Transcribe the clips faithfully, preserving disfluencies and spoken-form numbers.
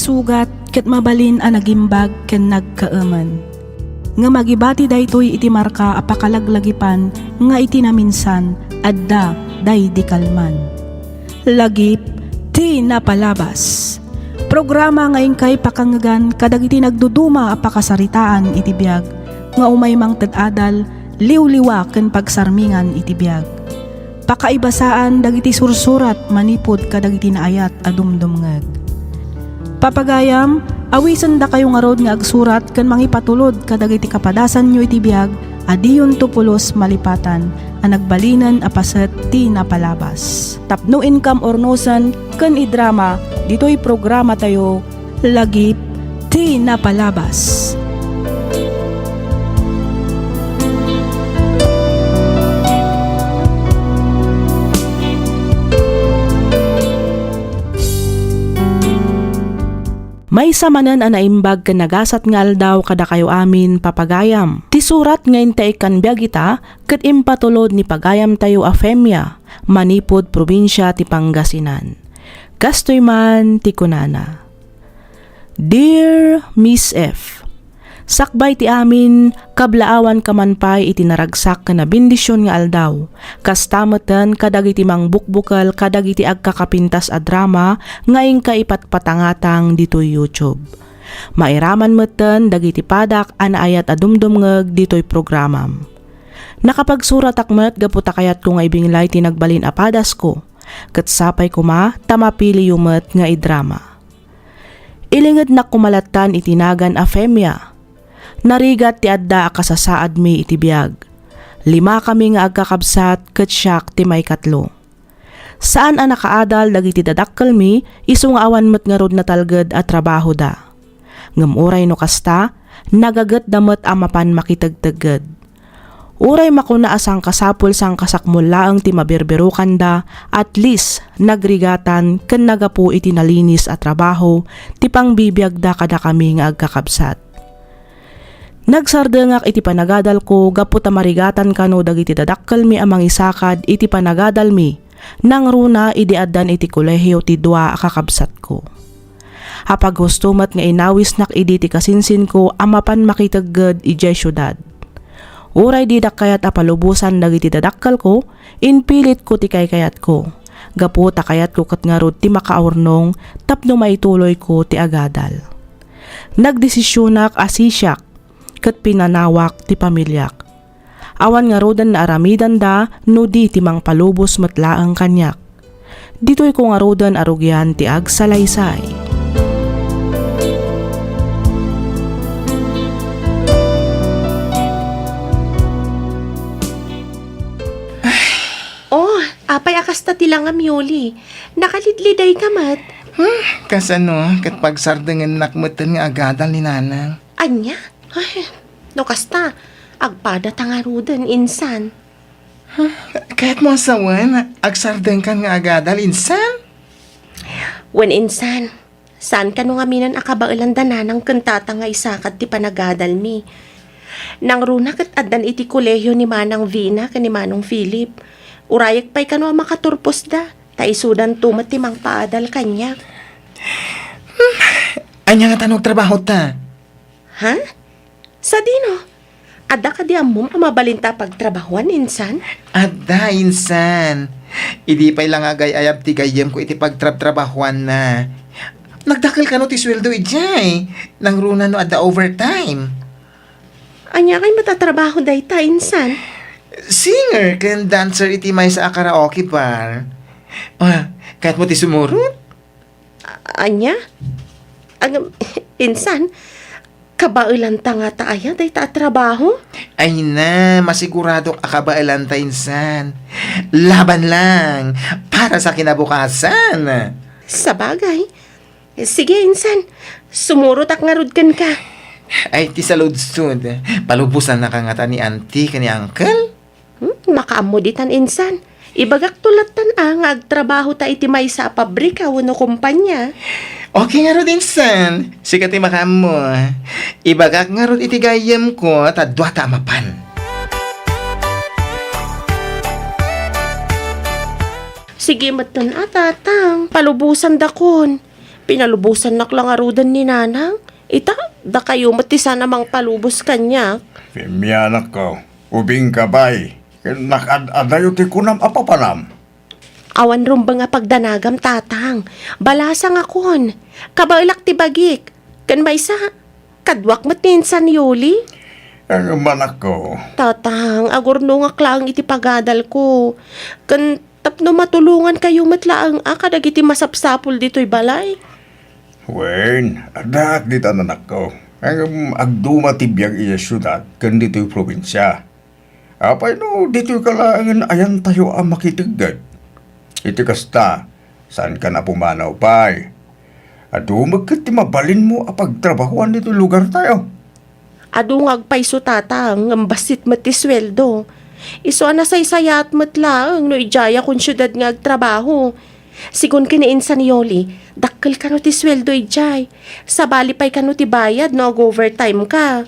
Sugat ket mabalin a nagimbag ken nagkaemen. Ngem agibati daytoy iti marka a pakalaglagipan nga iti naminsan, adda daydi kalman. Lagip ti napalabas. Programa nga inkay pakangngegan kadagiti nagduduma a pakasaritaan iti biag nga umay mangted adal, liwliwa ken pagsarmingan iti biag. Pakaibasaan dagiti sursurat manipud kadagiti naayat a dumdumngeg. Papagayam, awisendakayo ngarud nga agsurat ken mangipatulod kadagiti kapadasanyo iti biag a diyonto pulos malipatan a nagbalinen a paset ti napalabas. Tapno inkam urnosen ken idrama ditoy programatayo, Lagip ti Napalabas. Maysa manen a naimbag ken nagasat nga aldaw kadakayo amin, papagayam. Ti surat nga inta ikkan biag ita ket impatulod ni pagayamtayo a Femia manipud probinsia ti Pangasinan. Kastoy man ti kunana, Dear Miss F, sakbay ti amin, kablaawanka man pay iti naragsak ken nabendision nga aldaw. Kasta metten kadagiti mangbukbukel kadagiti agkakapintas a drama nga inka ipatpatangatang ditoy YouTube. Mairaman metten dagiti padak a naayat a dumdumngeg ditoy programam. Nakapagsuratak met gapu ta kayatko nga ibinglay ti nagbalin a padasko, ket sapay koma ta mapiliyo met nga idrama. Ilingednak koma lattan iti nagan a Femia. Narigat ti adda a kasasaadmi iti biag. Limakami nga agkakabsat ket siak ti maikatlo. Saan a nakaadal dagiti dadakkelmi isu nga awan met ngarud natalged a trabahoda. Ngem uray no kasta, nagagetda met a mapan makitegtegged. Uray makuna a sangkasapul sangkasakmol laeng ti mabirbirokanda, at least nagrigatan ken nagapu iti nalinis a trabaho ti pangbibiagda kadakami nga agkakabsat. Nagsardengak iti panagadalko gapu ta marigatan kano dagiti dadakkelmi a mangisakad iti panagadalmi nangruna idi addan iti kolehio ti dua a kakabsatko. Apaghusto met nga inawisnak idi ti kasinsinko a mapan makitegged idiay siudad. Uray didak kayat a palubosan dagiti dadakkelko, impilitko ti kaykayatko, gapu ta kayatko ket ngarud ti makaurnong tapno maituloyko ti agadal. Nagdesisionak a sisiak ket pinanawak ti pamiliak. Awan ngaruden naaramidanda no di ti mangpalubos met laeng kaniak. Ditoyko ngaruden a rugian ti agsalaysay. Oh, apay a kasta ti langam, Yoli? Nakalidlidayka met. Hmm, kasano ket pagsardengennak metten nga agadal ni Nanang. Ania? Ay, no kasta, agpada ta ngaruden, insan. Hmm, kayatmo a sawen, agsardengkan nga agadal, insan? Wen, insan, saan kano ngaminen a kabaelan da Nanang ken Tata nga isakad ti panagadalmi. Nangruna ket addan iti kolehio ni Manang Vina ken ni Manong Philip. Urayek pay kano a makaturposda, ta isudanto met ti mangpaadal kaniak. Hmm, ania ngata no agtrabahota? Ha? Sadino? Adda kadi ammom a mabalinta a pagtrabahuan, insan? Adda, insan. Idi pay la nga agay-ayab ti gayyemko iti pagtrabtrabahuanna. Nagdakkel kano ti sueldo idiay. Nangruna no adda overtime. Ania kay met a trabaho dayta, insan? Singer ken dancer iti maysa a karaoke bar. Ah, kayatmo ti sumurot? A-, ania? Agam, insan, kabaelanta ngata aya dayta a trabaho? Ay na, masiguradok a kabaelanta, insan. Laban lang, para sa kinabukasan. Sabagay. Sige, insan, sumurotak ngarud kenka. Ay, ti saludsod, palubosannaka ngata ni auntie ken ni uncle? Hmm, makaammo ditan, insan. Ibagakto lattan a nga agtrabahota iti maysa a pabrika wenno kompania. Okay ngarud, insan. Sika ti makaammo. Ibagak ngarud iti gayyemko ta duata a mapan. Sige metten a, Tatang. Palubosandakon. Pinalubosannak la ngaruden ni Nanang. Ita, dakayo met ti saan a mangpalubos kaniak. Femi, anakko, ubingka pay. Nakaad-adayo ti kunam a papanam. Awan rumbeng a pagdanagam, Tatang. Balasangakon. Kabaelak ti bagik. Ken maysa, kaduak met ni insan Yoli. Ngem, anakko. Tatang, agurnongak laeng iti pagadalko. Ken tapno matulongankayo met laeng a kadagiti masapsapul ditoy balay. Wen, addaak ditan, anakko. Ngem agduma ti biag idiay siudad ken ditoy probinsia. Apay no ditoyka laengen ayantayo a makitegged? Iti kasta, saankan a pumanaw pay. Adu met ket ti mabalinmo a pagtrabahoan ditoy lugartayo. Adu nga agpayso, Tatang, ngem bassit met ti sueldo. Isu a nasaysayaat met laeng no idiayakon siudad nga agtrabaho. Sigun ken ni insan Yoli, dakkel kano ti sueldo idiay. Sabali pay kano ti bayad no ag-overtime ka.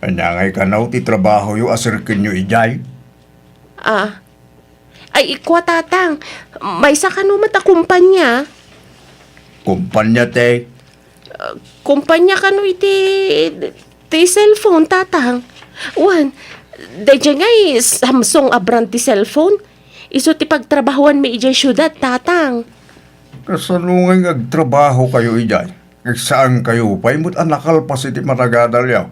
Ania ngay kano ti trabahoyo a serkenyo idiay? Ah. Ay, ikua, Tatang. Maysa kano met a kumpanya? Kumpanya ti? Ah, kumpanya kano iti, ti cellphone, Tatang? Wen, daydiay ngay Samsung a brand ti cellphone. Isu ti pagtrabahoanmi idiay siudad, Tatang. Kasano ngay nga agtrabahokayo idiay? Saankayo pay met a nakalpas iti managadalyo?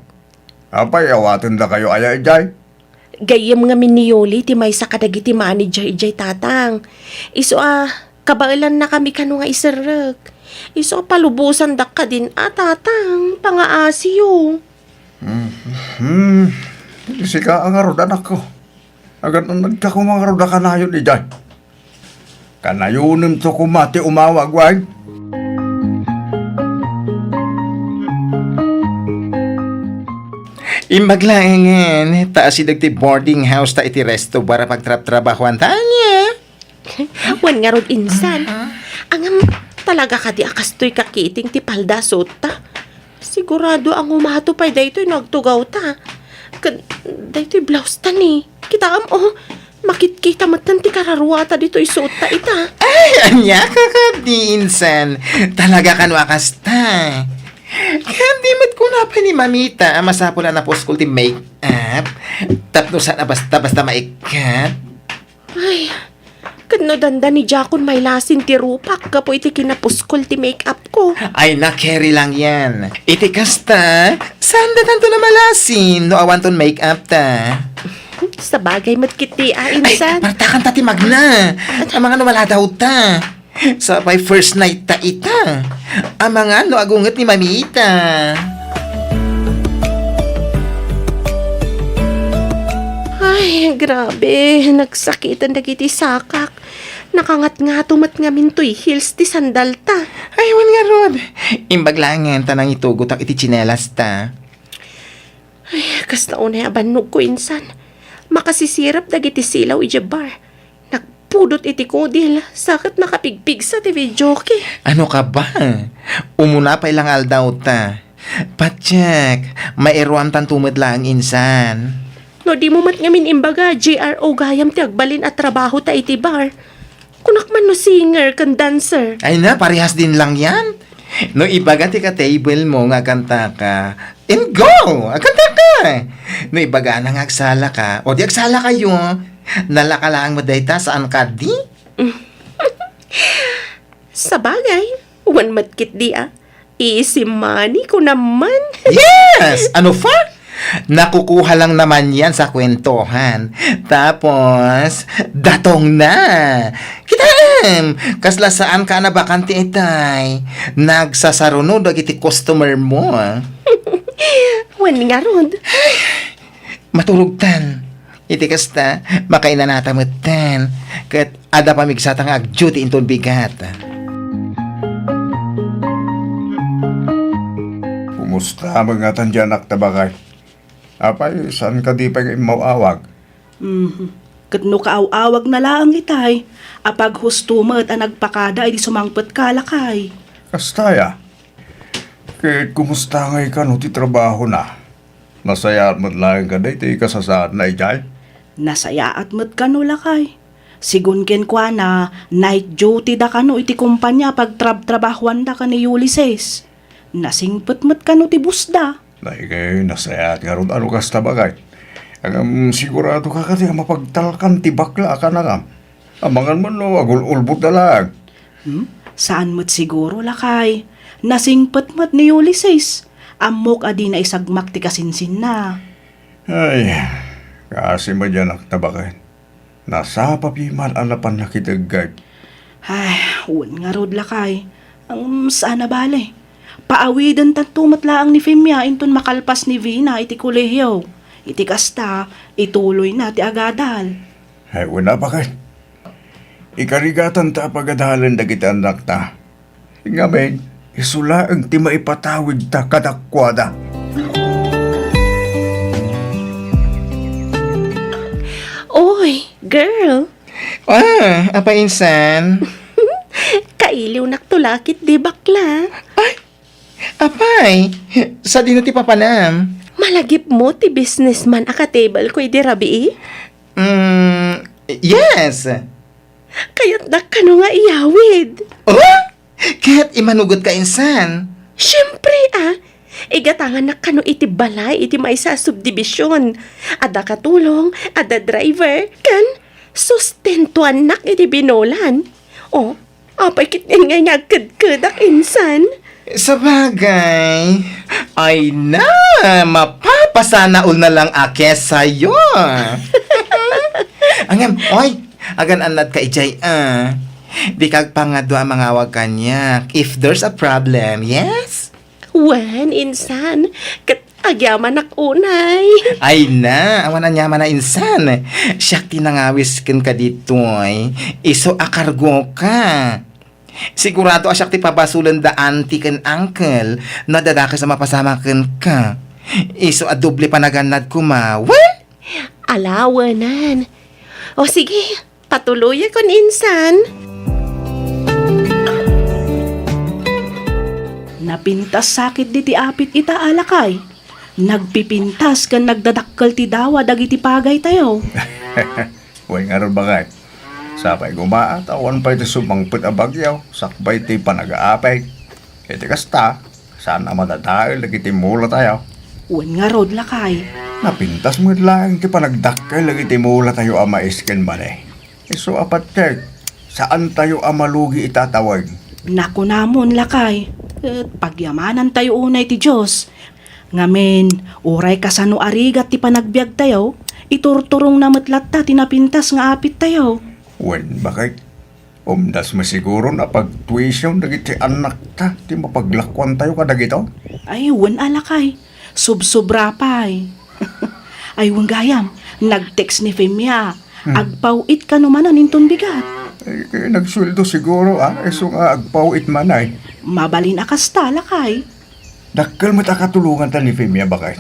Apay, awatendakayo aya idiay? Gayyem ngamin ni Yoli ti maysa kadagiti manager idiay, Tatang. Isu a, kabaelannakami kano nga iserrek. Isu a palubosandak kadin a, Tatang, pangaasiyo. Hmm. Hmm. Sika a ngarud, anakko. Agan-annadka koma ngarud a kanayon idiay. Kanayonemto koma ti umawag, wen? Imbag laengen, ta asideg ti boarding house ta iti resto bar a pagtraptrabahoan ta ania? Wen ngarud, insan. Aha. Ngem, talaga kadi a kastoy kakiting ti palda a suotta? Sigurado a ngumato pay daytoy no agtugawta. Ken daytoy blouse ta ni. Kitaem, oh, makitkita metten ti kararuata ditoy suotta ita. Ay, ania ka kadi, insan? Talaga kano a kasta? Ket di met kuna pay ni mamita a masapul a napuskol ti make-up tapno saan a basta-basta maikkat? Ay, ket no dandani diakon mailasin ti rupak gapu iti kinapuskol ti make-up ko. Ay, nakeri lang yan. Iti kasta, saan da tanto na malasin no awanton make-up ta? Sabagay met kiti a, ay, insan. Partakan ta ti magna. Amangan no maladaw ta. Sa pay first night ta ita. Amangan no agunget ni mamita. Ay, grabe. Nagsakiten dagiti sakak. Nakangatngato met ngamin toy heels ti sandal ta. Ay, wen ngarud. Imbag laengen ta nangitugotak iti tsinelas ta. Ay, kasta unay a bannogko, insan. Makasisirap dagiti silaw idiay bar. Nagpudot iti kudil, sa ket nakapigpigsa ti videoke. Ano ka ba? Umuna pay lang aldaw ta. Patiek, mairuamtan tumod laeng, insan. No dimo met ngamin imbaga, J R O gayam ti agbalin a trabaho ta iti bar. Kunak man no singer ken dancer. Ay na, parehas din lang yan. No ibaga ti ka-table mo nga agkantaka, and go! Agkantaka! No ibagana nga agsalaka, o di agsalakayo. Nalaka laeng met dayta, saan kadi? Sabagay, wen met ketdi a. Easy money ko naman. Yes! Ano pa? Nakukuha lang naman yan sa kwentohan. Tapos, datong na. Kitaem, kasla saan ka a nabakante itay. Nagsasaruno dagiti customer mo. Wen ngarud. Maturogtan. Iti kasta, makainanata metten. Ket adda pamigsata nga agduty inton bigat. Kumusta met ngatan di anakta, baket? Apay, saan kadi pay nga immaw-awag? Mhm. Ket no kaaw-awagna laeng itay, apaghusto met a nagpakada idi sumangpetka, lakay. Kasta aya. Ket kumusta ngay kano ti trabahona? Nasayaat met laeng kadi ti kasasaadna idiay? Nasayaat met kano, lakay. Sigun kenkuana, night duty da kano iti kompania a pagtrabtrabahuanda ken ni Ulysses. Nasingpet met kano ti boss da. Daytoy, nasayaat ngarud a no kasta, baket. Ngem sigurado ka kadi a mapagtalkan ti bakla a kanakam? Amangan man no agul-ulbod da laeng. Hmm? Saan met siguro, lakay. Nasingpet met ni Ulysses. Ammok a dina isagmak ti kasinsinna. Ay, kaasi met diay anakta, baket. Nasapa pay man a napan nakitegged. Ay, wen ngarud, lakay. Ngem saan a bale. Paawidentanto met laeng ni Femia inton makalpas ni Vina iti kolehiyo. Iti kasta, ituloyna ti agadal. Ay, wen a, baket. Ikarigatanta a pagadalen dagiti annakta. Ngamin, isu laeng ti maipatawidta kadakuada. Oy, girl! Ah, apay insan? Kailiwnakto la ketdi, bakla. Ay, apay, sadino ti papanam? Malagipmo ti businessman a ka-table ko idi rabii? Mm, yes. Kayatdak kano nga iyawid. Oh? Ket imanugetka insan? Siempre, a. Igatangannak kano iti balay iti maysa a subdivision. Adda katulong, adda driver, ken sustentuannak iti binolan. O, apay ketdin ngay nga agkedkedak insan? Sabagay. Ay na, mapapasanaol na lang a kesayo. Ngem, oy, agan-annadka idiay, a. Dika agpangadua a mangawag kaniak if there's a problem, yes? Wen, insan, ket agyamanak unay. Ay na, awan aniaman a insan. Siak ti nangawis kenka ditoy. Isu a kargoka. Sigurado a siak ti pabasolen da auntie ken uncle no adda dakes a mapasamak kenka. Isu a doble panagannad koma. Wen? Ala, wenan. O sige, patuloyakon insan. Napintas sakit diti apit ita a lakay. Nagpipintas ken nagdadakkel ti dawa dagiti pagaytayo. Wen ngarud, baket. Sapay koma ta awan pay ti sumangpet a bagyo sakbay ti panagaapek. Iti kasta, saan a madadael dagiti mulatayo. Wen ngarud, lakay. Napintas met laeng ti panagdakkel dagiti mulatayo a mais ken mani. Isu a patiek, saantayo a malugi ita a tawen. Nakunamon, lakay, ket pagyamanantayo unay ti Dios. Ngamin, uray kasano a rigat ti panagbiagtayo, iturturongna met latta ti napintas nga apittayo. Wen, baket. Umdas met siguron a pagtuition dagiti annakta ti mapaglakuantayo kadagito? Ay, wen a, lakay. Subsobra pay. Ay, wen gayam, nag-text ni Femia. Hmm. Agpaw-it kano manen inton bigat. Ay, kay nagsueldo siguro, a. Isu nga agpaw-it man ay. Mabalin a kasta, lakay. Dakkel met a katulonganta ni Femia, baket.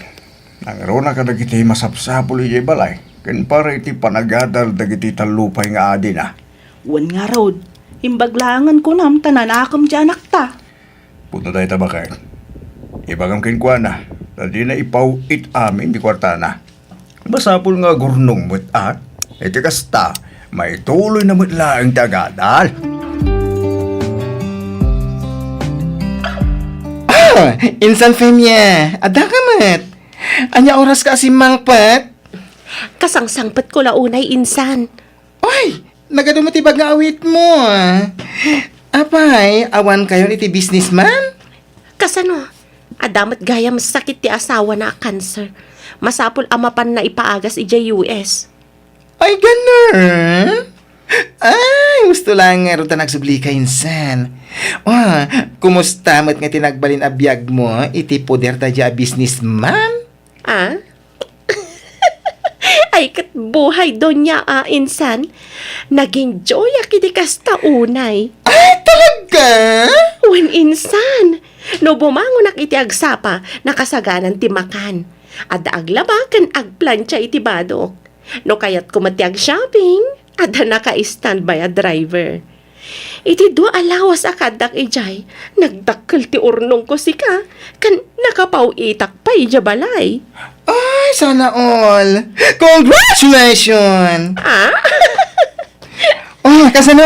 Nangruna kadagiti masapsapul idiay balay, ken para iti panagadal dagiti tallupay nga adina. Wen ngarud, imbag laengen kunam ta nanakem ti anakta. Pudno dayta, baket. Ibagam kenkuana, ta dina ipaw-it amin ti kuartana. Masapul nga agurnong met, a. Iti kasta, maituloyna met laeng ti agadal. Ah, insan Femia, adda ka met? Ania oraska a simmangpet? Kasangsangpetko la unay, insan. Oy, nagadu met ti bag nga awitmo, a. Apay, awan kayon iti businessman? Kasano? Adda met gayam sakit ti asawana a cancer. Masapul a mapanna ipaagas idiay U S. Ay, ganun? Ay, husto laeng ngarud ta nagsublika insan. Ah, kumusta met nga ti nagbalin a biagmo iti poder daydiay a businessman? Ah? Ay, ket buhay, doña, a, insan. Nag-enjoyak iti kasta unay. Ay, talaga? Wen, insan. No bumangonak iti agsapa, nakasaganan ti makan. Adda aglaba ken agplancha iti badok. No kayatko met ti ag-shopping, adda naka-standby a driver. Iti dua a lawas a kaaddak idiay, nagdakkel ti urnongko sika, ken nakapaw-itak pay idiay balay. Ay, sana all! Congratulations! Ah? Ah, kasano?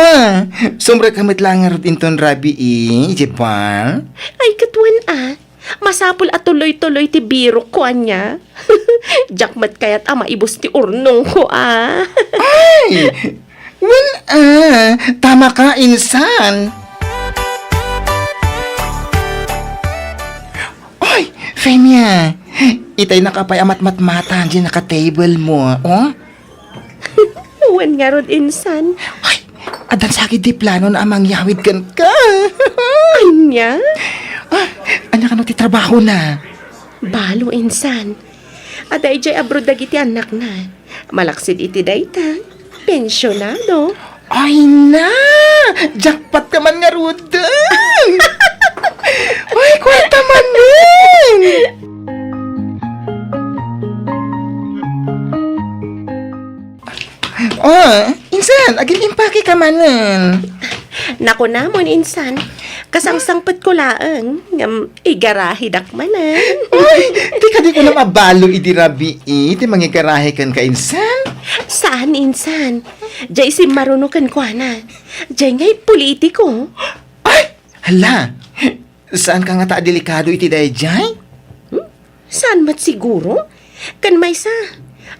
Sumrek ka met laeng ngarud inton rabii, idiay bar? Ay, ket wen a. Masapul a tuloy-tuloy ti birok ko ania. Diak met kayat a maibus ti urnong ko a. Ay! Wen a, tama ka, insan. Ay, Femia, itay nakapay a matmatmata diay naka-table mo, oh? Wen ngarud, insan. Ay, addan sa ket ti plano na a mangyawid kenka. Ania? Ah, ania kano ti trabaho na? Balo, insan. Adda idiay abroad dagiti annakna. Malaksid iti dayta, pensionado. Ay na! Jackpot ka man ngaruden! Ay, kwarta manen! Oh, insan, agin-impake ka manen. Nakunamon, insan, kasangsangpetko laeng, ngem igarahidak manen. Ay, ti kadi kunam a balo idi rabii, ti mangigarahi kenka, insan? Saan, insan. Diay simmaruno kenkuana. Diay ngay politiko. Ay, hala, saan ka ngata a delikado iti daydiay? Hmm? Saan met siguro? Ken maysa,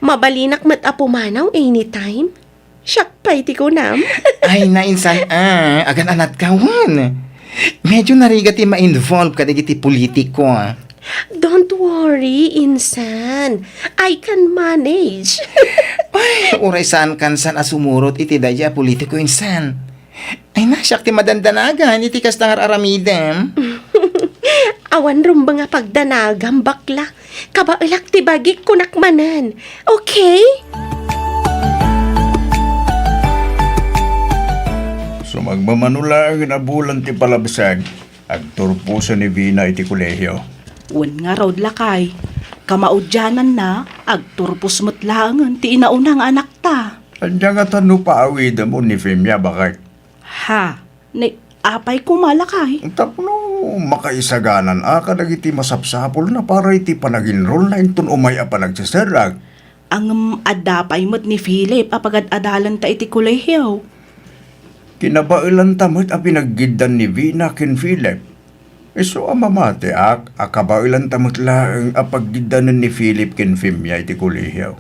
mabalinak met a pumanaw anytime. Siak pay ti kunam. Ay, na, insan, ah, agan-anadka wen. Medyo narigat ti ma-involve kadagiti politiko. Don't worry, insan. I can manage. Ay, uray saan kansan a sumurot iti daydiay a politiko, insan. Ay na, siak ti madandanagan iti kasta nga ar-aramidem. Awan rumbeng a pagdanagam, bakla. Kabaelak ti bagik, kunak manen. Okay? Sumagmamano laengen a bulan ti palabsag, agturposen ni Vina iti kolehio. Wen ngarud, lakay. Kamaudiananna, agturpos met laengen ti inauna nga anakta. Ania ngata no paawidem ni Femia, bakay? Ha? Ni, apay koma, lakay? Tapno makaisaganan a kadagiti masapsapulna para iti panag-enrollna inton umay a panagseserrek. Ngem adda pay met ni Philip a pagad-adalanta iti kolehio. Kinabaelanta met a pinaggiddan ni Vina ken Philip. Isu a mamatiak a kabaelanta met laeng a paggiddanen ni Philip ken Femia iti kolehio.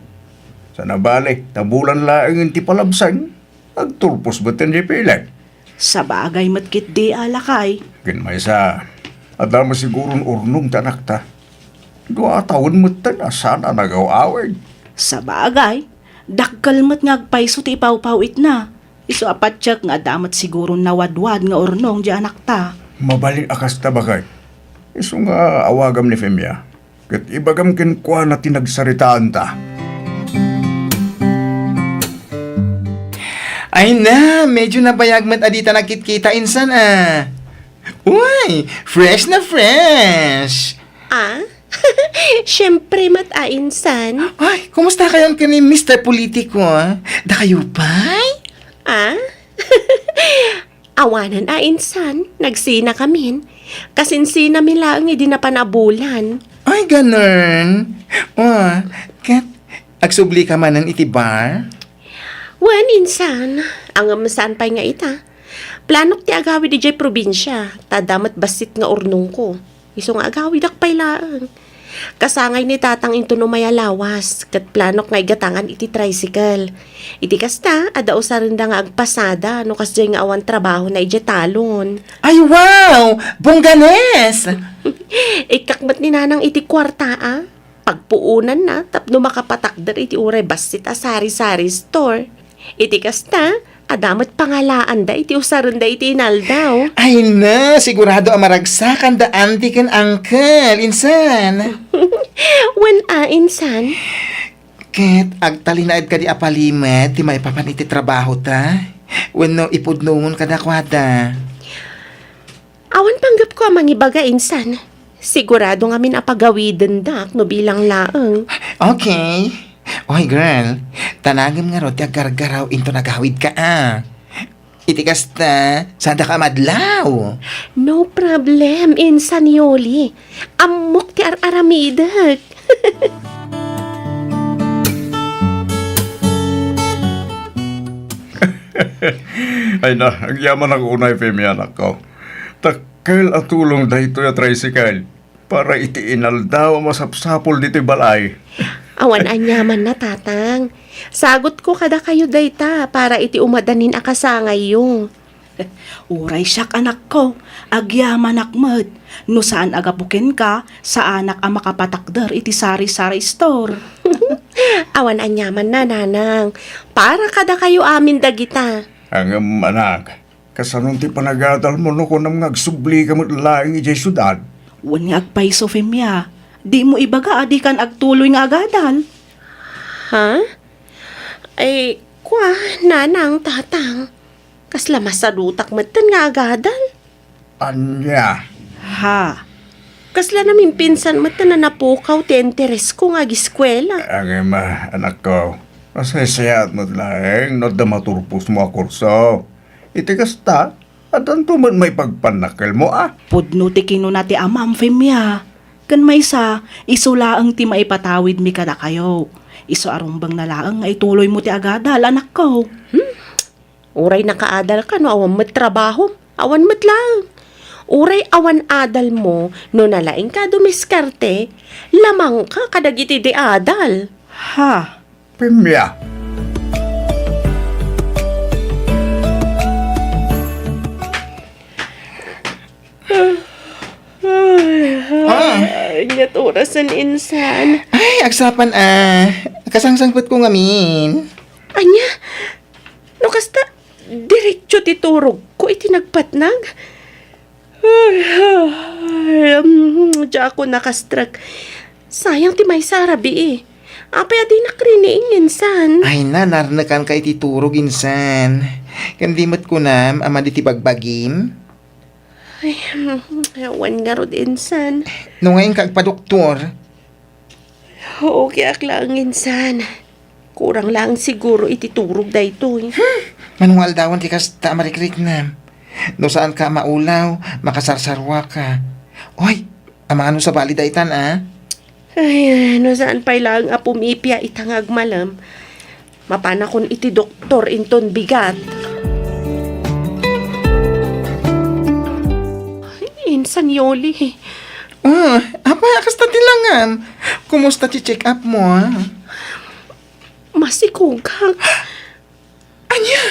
Sana bale, ta bulan laeng ti palabsag, agturpos met ni Philip. Sabagay met ketdi a lakay. Ken maysa, adda met siguron urnong ti anakta. Dua a tawen metten a saan a nagaw-awid. Sabagay, dakkel met nga agpayso ti ipawpaw-itna. Isu a patiek nga adda met siguron nawadwad nga urnong diay anakta. Mabalin a kasta, bakay. Isu nga awagam ni Femia. Ket ibagam kenkuana ti nagsaritaanta. Ay na, medyo nabayag met a dita nagkitkita, insan a. Uy, fresh na fresh! Ah? Siyempre met a, insan. Ay, kumusta kayon ken ni Mister Politiko, a? Dakayo pay? Ah? Awanen a, insan, nagsinakamin. Kasinsinami laeng idi napan a bulan. Ay, ganun. O, ket agsubli ka manen iti bar? Wen, insan, ngem saan pay nga ita. Planok ti agawid idiay probinsia, ta adda met bassit nga urnongko. Isu nga agawidak pay laeng. Kasangay ni Tatang inton umay a lawas, ket planok nga igatangan iti tricycle. Iti kasta, adda usarenda nga agpasada no kasdiay nga awan trabahona idiay talon. Ay, wow! Bongganes! Ikkak met ni Nanang iti kuarta a. Pagpuonanna tapno makapatakder iti uray bassit a sari-sari store. Iti kasta, adda met pangalaanda iti usarenda iti inaldaw. Ay na, sigurado a maragsakanda auntie ken uncle, insan. Wen a, insan. Ket agtalinaed kadi a palimed ti maipapan iti trabahota? Wenno ipudnongon kadakuada? Awan panggepko a mangibaga, insan. Sigurado ngamin a pagawidendak no bilang laeng. Okay. Oy, girl, tanagem ngarud ti aggargaraw inton agawidka a. Iti kasta, saanda ka madlaw. No problem, insan Yoli. Ammok ti ar-aramidek. Ay na, agyamanak unay, Femi, anakko. Dakkel a tulong daytoy a tricycle para iti inaldaw a masapsapul ditoy balay. Awan aniamanna, Tatang. Sagutko kadakayo dayta para iti umadanin a kasangayyo. Uray siak, anakko, agyamanak met. No saan a gapu kenka, saanak a makapatakder iti sari-sari store. Awan aniamanna, Nanang. Para kadakayo amin dagita. Ngem, anak, kasanon ti panagadalmo no kunam nga agsublika met laeng idiay siudad? Wen nga agpayso, Femia. Dimo ibaga a dikan agtuloy nga agadal. Ha? Ay, kua, Nanang, Tatang. Kasla masadutak metten nga agadal. Ania? Ha? Kasla namimpinsan metten a napukaw ti interesko nga agiskuela. Ngem, anakko, masaysayaat met laeng no adda maturposmo a kurso. Iti kasta, addanto met maipagpannakkelmo a. Pudno ti kinuna ti amam, Femia. Ken maysa, isu laeng ti maipatawidmi kadakayo. Isu a rumbengna laeng nga ituloymo ti agadal, anakko. Hmm? Uray nakaadalka no awan met trabahom, awan met laeng. Uray awan adalmo no nalaingka a dumiskarte, lamangka kadagiti di adal. Ha? Femia. Ay, Ah. Ania ti orasen, insan? Ay, agsapan a. Kasangsangpetko ngamin. Ania? No kasta, diretso ti turogko iti nagpatnag? Ay, ay, mm, diakon nakastrek. Sayang ti maysa a rabii. Apay a dinak riniing, insan? Ay na, narnekanka iti turog, insan. Ken di met kunam a madi ti bagbagim? Ay, mm, awan ngarud, insan. No nga inka agpadoktor? Okay ak laeng, insan. Kurang laeng siguro iti turog daytoy. Hmm, mano nga aldawan ti kasta a marikriknam? No saanka a maulaw, makasarsarwaka. Oy, amano sabali daytan a? Ay, no saan pay laeng a pumipia ita nga agmalem, mapanakon iti doktor inton bigat. Ay, insan Yoli. Ah, apay a kasta ti langam? Kumusta ti check-up mo, a? Masikogak. Ania?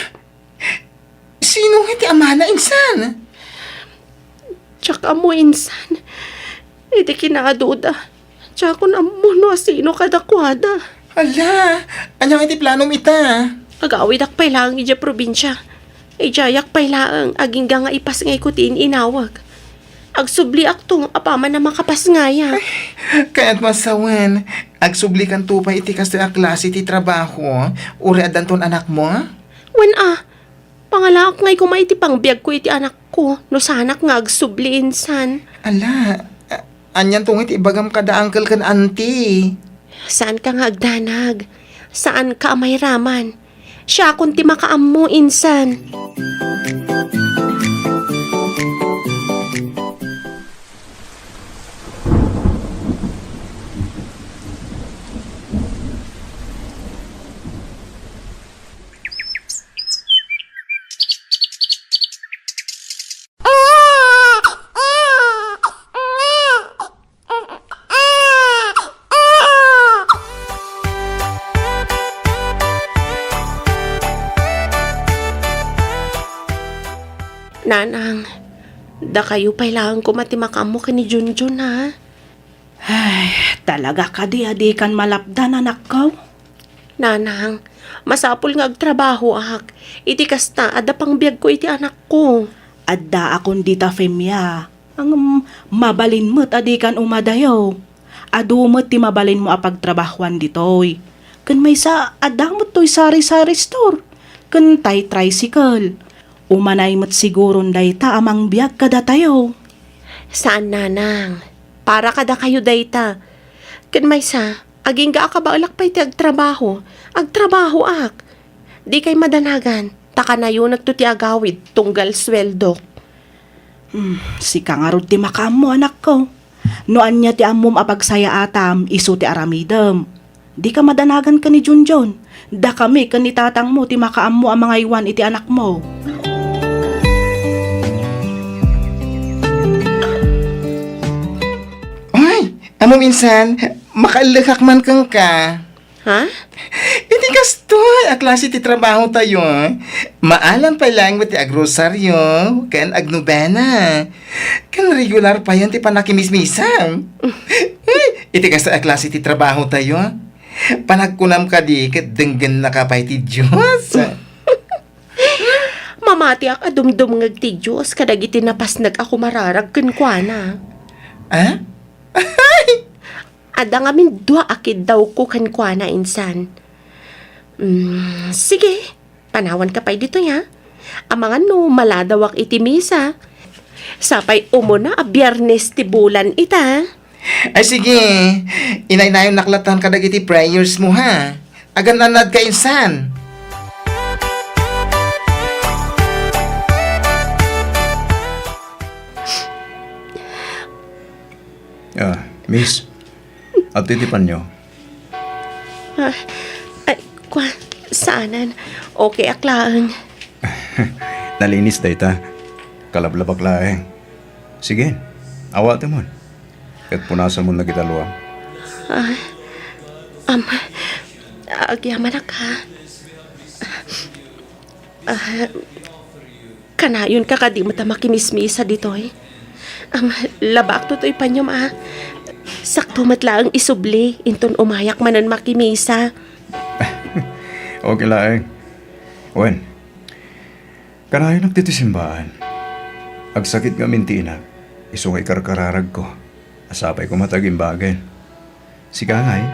Sino nga ti amana, insan? Diak ammo, insan. Iti kinaaduda, diakon ammo no asino kadakuada. Hala, ania nga iti planom ita? Agawidak pay laeng idiay probinsia. Idiayak pay laeng agingga nga ipasngayko ti in-inawag. Agsubliakto apaman a makapasngayak. Ay, kayatmo a sawen, agsublikanto pay iti kastoy a klase ti trabaho, uray addanton anakmo? Wen a, pangalaak ngay koma iti pangbiagko iti anakko no saanak nga agsubli, insan. Ala, a-, anianto ngay ti ibagam kada uncle ken auntie? Saanka nga agdanag. Saanka a mairaman. Siakon ti makaammo, insan. Nanang, dakayo pay laeng koma ti makaammo ken ni Junjun, ha? Ay, talaga kadi a dikan malapdan, anakko? Nanang, masapul nga agtrabahoak. Iti kasta, adda pangbiagko iti anakko. Addaakon dita, Femia. Ngem, mabalin met a dikan umadayo. Adu met ti mabalinmo a pagtrabahoan ditoy. Ken maysa, adda met toy sari-sari store. Ken tay tricycle. Umanay met siguron dayta a mangbiag kadatayo. Saan, Nanang. Para kadakayo dayta. Ken maysa, agingga a kabaelak pay ti agtrabaho, agtrabahoak. Dikay madanagan, ta kanayonekto ti agawid tunggal sueldok. Hmm, sika ngarud ti makaammo, anakko. No ania ti ammom a pagsayaatam, isu ti aramidem. Dika madanagan ken ni Junjun. Dakami ken ni tatangmo ti makaammo a mangaywan iti anakmo. Ay, ammom insan, makaellekak man kenka. Ha? Iti kastoy a klase ti trabaho tayo, maalam pay laeng met ti agrosaryo ken agnobena. Ken regular payen ti panakimismisa. Ay, iti kastoy a klase ti trabaho tayo, panagkunam kadi ket denggennaka pay ti Dios. Mamatiak a dumdumngeg ti Dios kadagiti napasnek a kumararag kenkuana. Ah? Adda ngamin dua a kiddawko kenkuana insan. Mm, sige, panawanka pay ditoy, ha? Amangan no maladawak iti misa. Sapay umuna a Biyernes ti bulan ita. Ay, sige. Inaynayonnak latta kadagiti prayers mo, ha? Agan-annadka insan. Ah, miss, adtoy ti panyo. Ah, ay, kua, saanen. Okay ak laeng. Nalinis dayta. Kalablabak laeng. Sige, awatemon. Ket punasamon dagiti aluam. Ah, am, agyamanak, ha? Ah, kanayonka kadi met a makimismisa ditoy? Am, labaakto toy panyom, a. Sakto met laeng isubli, inton umayak manen makimisa. Okay laeng. Wen, kanayonak ditoy simbaan. Agsakit ngamin ti inak, isu nga ikarkararagko. Sapay koma ta agimbagen. Sika ngay,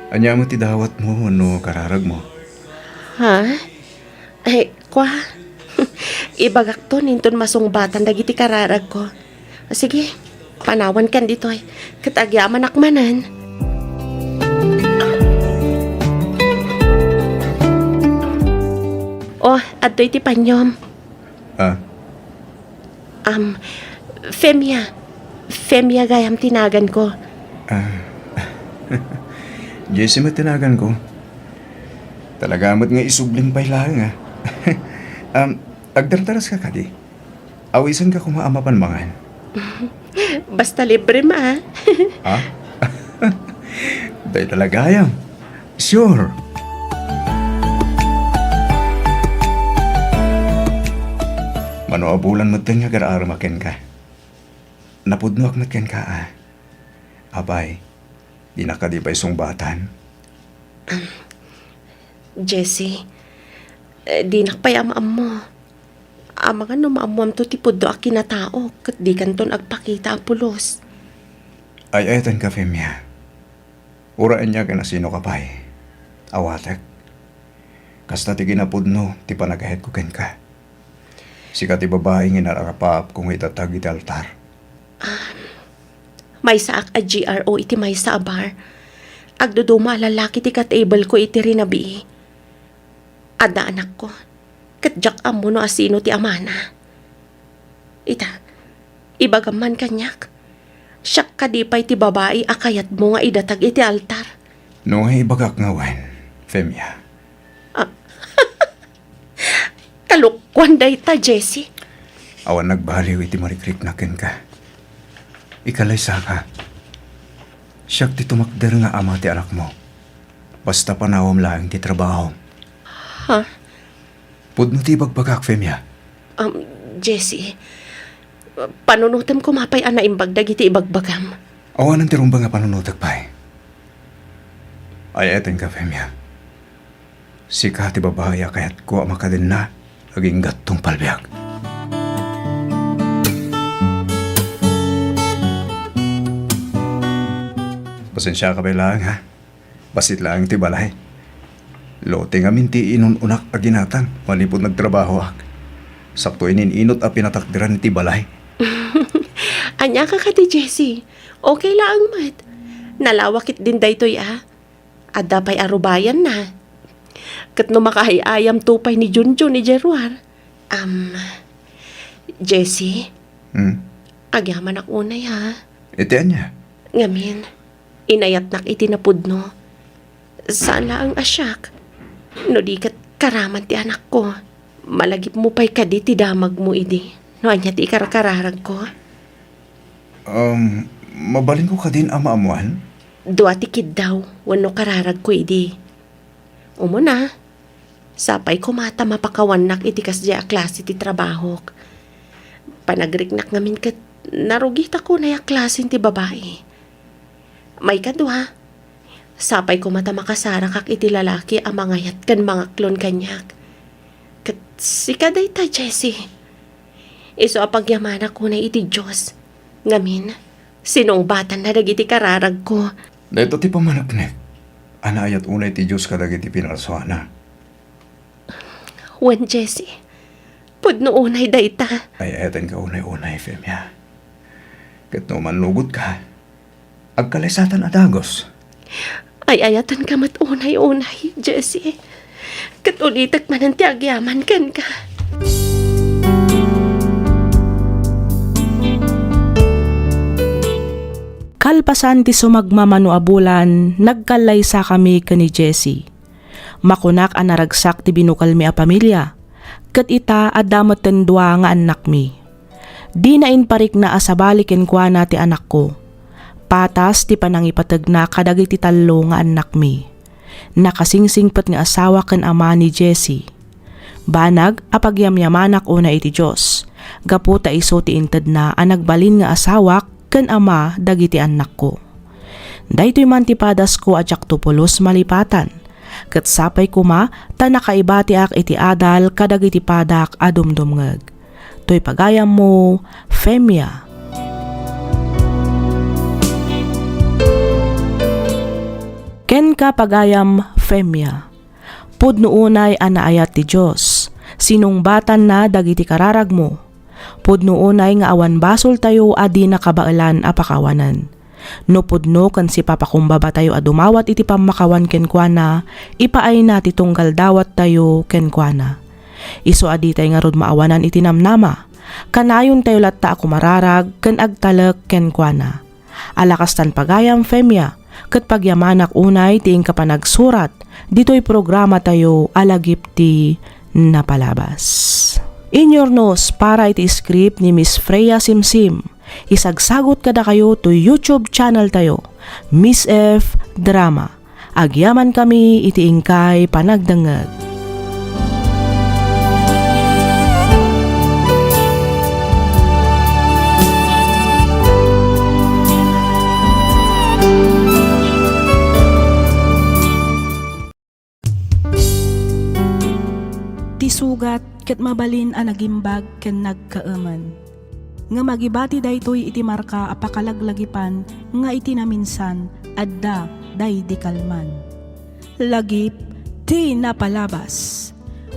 ania met ti dawatmo wenno kararagmo? Ha? Ay, kua. Ibagakton inton masungbatan dagiti kararagko. Sige, panawankan ditoy. Ket agyamanak manen. Oh, adtoy ti panyom. Ah? Am, Femia. Femia gayam ti naganko. Ah. Jessie met ti naganko. Talaga met nga isublim pay laeng, a. Am, agdardaras ka kadi? Awisenka koma a mapan mangan. Basta librem, a. Ha? Dayta la gayam. Sure. Mano a bulan metten nga agar-arem kenka. Napudnoak met kenka, a. Apay, dinak kadi pay sungbatan? Jessie, eh, dinak pay ammo. Amangan no maammoamto ti pudno a kinataok ket dikanton agpakita a pulos. Ay-ayatenka, Femia. Uray ania ken asinoka pay, awatek. Kasta ti kinapudno ti panagayatko kenka. Sika ti babai nga inarapaapko nga idatag iti altar. Maysaak a G R O iti maysa a bar. Agduduma a lalaki ti ka-table ko iti rinabii. Adda anakko, ket diak ammo no asino ti amana. Ita, ibagam man kaniak, siak kadi pay ti babai a kayatmo nga idatag iti altar? No nga ibagak nga wen, Femia. Ah, kalokuan dayta, Jessie. Awan nagbaliw iti marikriknak kenka. Ikalaysaka. Siak ti tumakder nga ama ti anakmo. Basta panawam laeng ti trabaho. Ha? Pudno ti ibagbagak, Femia. Um, Jessie, panunotem koma pay a naimbag dagiti ibagbagam. Awanen ti rumbeng a panunotek pay. Ay-ayatenka, Femia. Sika ti babai a kayatko a makadenna agingga tungpal biag. Pasensiaka pay laeng, ha? Bassit laeng ti balay. Lote ngamin ti inun-unak a ginatang manipud nagtrabahoak. Sakto inin-inut a pinatakderan iti balay. Ania ka kadi, Jessie? Okay laeng met. Nalawak ketdin daytoy, a. Adda pay a rubayanna. Ket no makaay-ayamto pay ni Junjun idiay ruar. Am, Jessie? Hmm? Agyamanak unay, ha? Iti ania? Ngamin, inayatnak iti napudno. Saan laeng a siak, no di ket karaman ti anakko. Malagipmo pay kadi ti damagmo idi no ania ti ikarkararagko? Um, mabalinko kadin a maammoan? Dua ti kiddaw wenno kararagko idi. Umuna, sapay koma ta mapakawannak iti kasdiay a klase ti trabahok. Panagriknak ngamin ket narugitak unay a klasen ti babai. Maikadua, sapay koma ta makasarakak iti lalaki a mangayat ken mangaklon kaniak. Ket sika dayta, Jessie. Isu a pagyamanak unay iti Dios. Ngamin, sinungbatanna dagiti kararagko. Dayta ti pammaneknek a naayat unay ti Dios kadagiti pinalsuana. Wen, Jessie, pudno unay dayta. Ay-ayatenka unay-unay, Femia. Ket no mannugotka, agkalaysatan a dagus. Ay-ayatenka met unay-unay, Jessie. Ket ulitek manen ti agyaman kenka. Kalpasan ti sumagmamano a bulan, nagkallaysakami ken ni Jessie. Makunak a naragsak ti binukelmi a pamilia, ket ita, adda metten dua nga annakmi. Dina imparikna a sabali kenkuana ti anakko. Patas ti panangipategna kadagiti tallo nga annakmi. Nakasingsingpet nga asawa ken ama ni Jessie. Banag a pagyamyamanak unay iti Dios, gapu ta isu ti intedna a nagbalin nga asawak ken ama dagiti annakko. Daytoy man ti padasko a diakto pulos malipatan, ket sapay koma ta nakaibatiak iti adal kadagiti padak a dumdumngeg. Toy pagayammo, Femia. Kenka, pagayam Femia. Pudno unay a naayat ti Dios. Sinungbatanna dagiti kararagmo. Pudno unay nga awan basoltayo a di nakabaelan a pakawanen. No pudno ken sipapakumbabatayo a dumawat iti pammakawan kenkuana, ipaayna ti tunggal dawattayo kenkuana. Isu a ditay ngarud maawanan iti namnama, kanayontayo latta a kumararag ken agtalek kenkuana. Ala kastan pagayam Femia, ket pagyamanak unay ti inka panagsurat ditoy programatayo a Lagip ti Napalabas. Inyurnos para iti script ni Miss Freya Simsim. Isagsagot kadakayo toy YouTube channel tayo, Miss F Drama. Agyamankami iti inkay panagdengngeg. Ti sugat ket mabalin a nagimbag ken nagkaemen. Ngem agibati daytoy iti marka a pakalaglagipan nga iti naminsan, adda daydi kalman. Lagip ti Napalabas.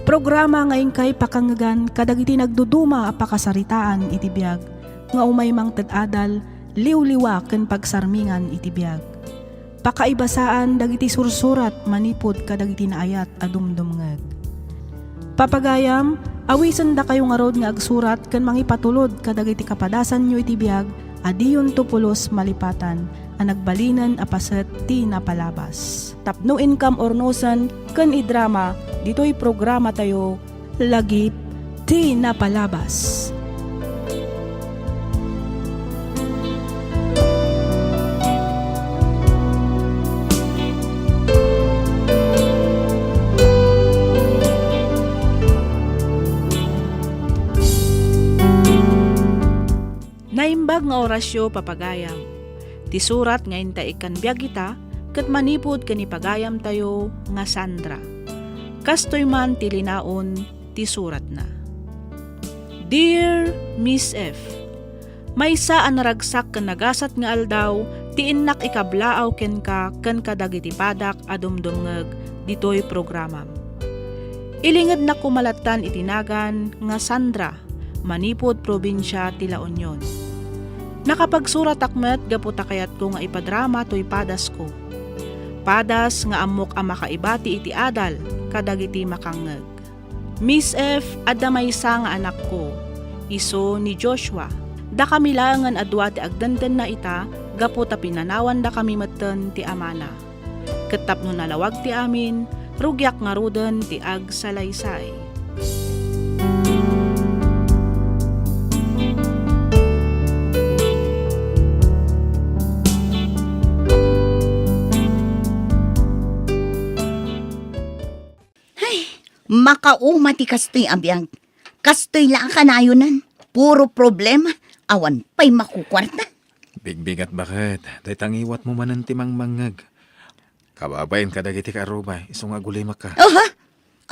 Programa nga inkay pakangngegan kadagiti nagduduma a pakasaritaan iti biag nga umay mangted adal, liwliwa ken pagsarmingan iti biag. Pakaibasaan dagiti sursurat manipud kadagiti naayat a dumdumngeg. Papagayam, awisendakayo ngarud nga agsurat ken mangipatulod kadagiti kapadasanyo iti biag a diyonto pulos malipatan a nagbalinen a paset ti napalabas. Tapno inkam urnosen ken idrama ditoy programatayo, Lagip ti Napalabas. Naimbag nga orasyo, papagayam. Ti surat nga inta ikkan biag ita ket manipud ken ni pagayamtayo nga Sandra. Kastoy man ti linaon ti suratna. Dear Miss F, maysa a naragsak ken nagasat nga aldaw ti innak ikablaaw kenka ken kadagiti padak a dumdumngeg ditoy programam. Ilingednak koma lattan iti nagan nga Sandra, manipud probinsia ti La Union. Nakapagsuratak met gapu ta kayatko nga ipadrama toy padasko. Padas nga ammok a makaibati iti adal kadagiti makangngeg. Miss F, adda maysa nga anakko, isu ni Joshua. Dakami laengen a dua ti agdendenna ita gapu ta pinanawandakami metten ti amana. Ket tapno nalawag ti amin, rugiak ngaruden ti agsalaysay. Ay, makauma ti kastoy a biag. Kastoy la a kanayonan. Puro problema. Awan pay makukuarta. Bigbigat baket. Dayta ngiwatmo manen ti mangmangngeg. Kababain kadagiti kaarrubay, isu nga agulimakka. Aha!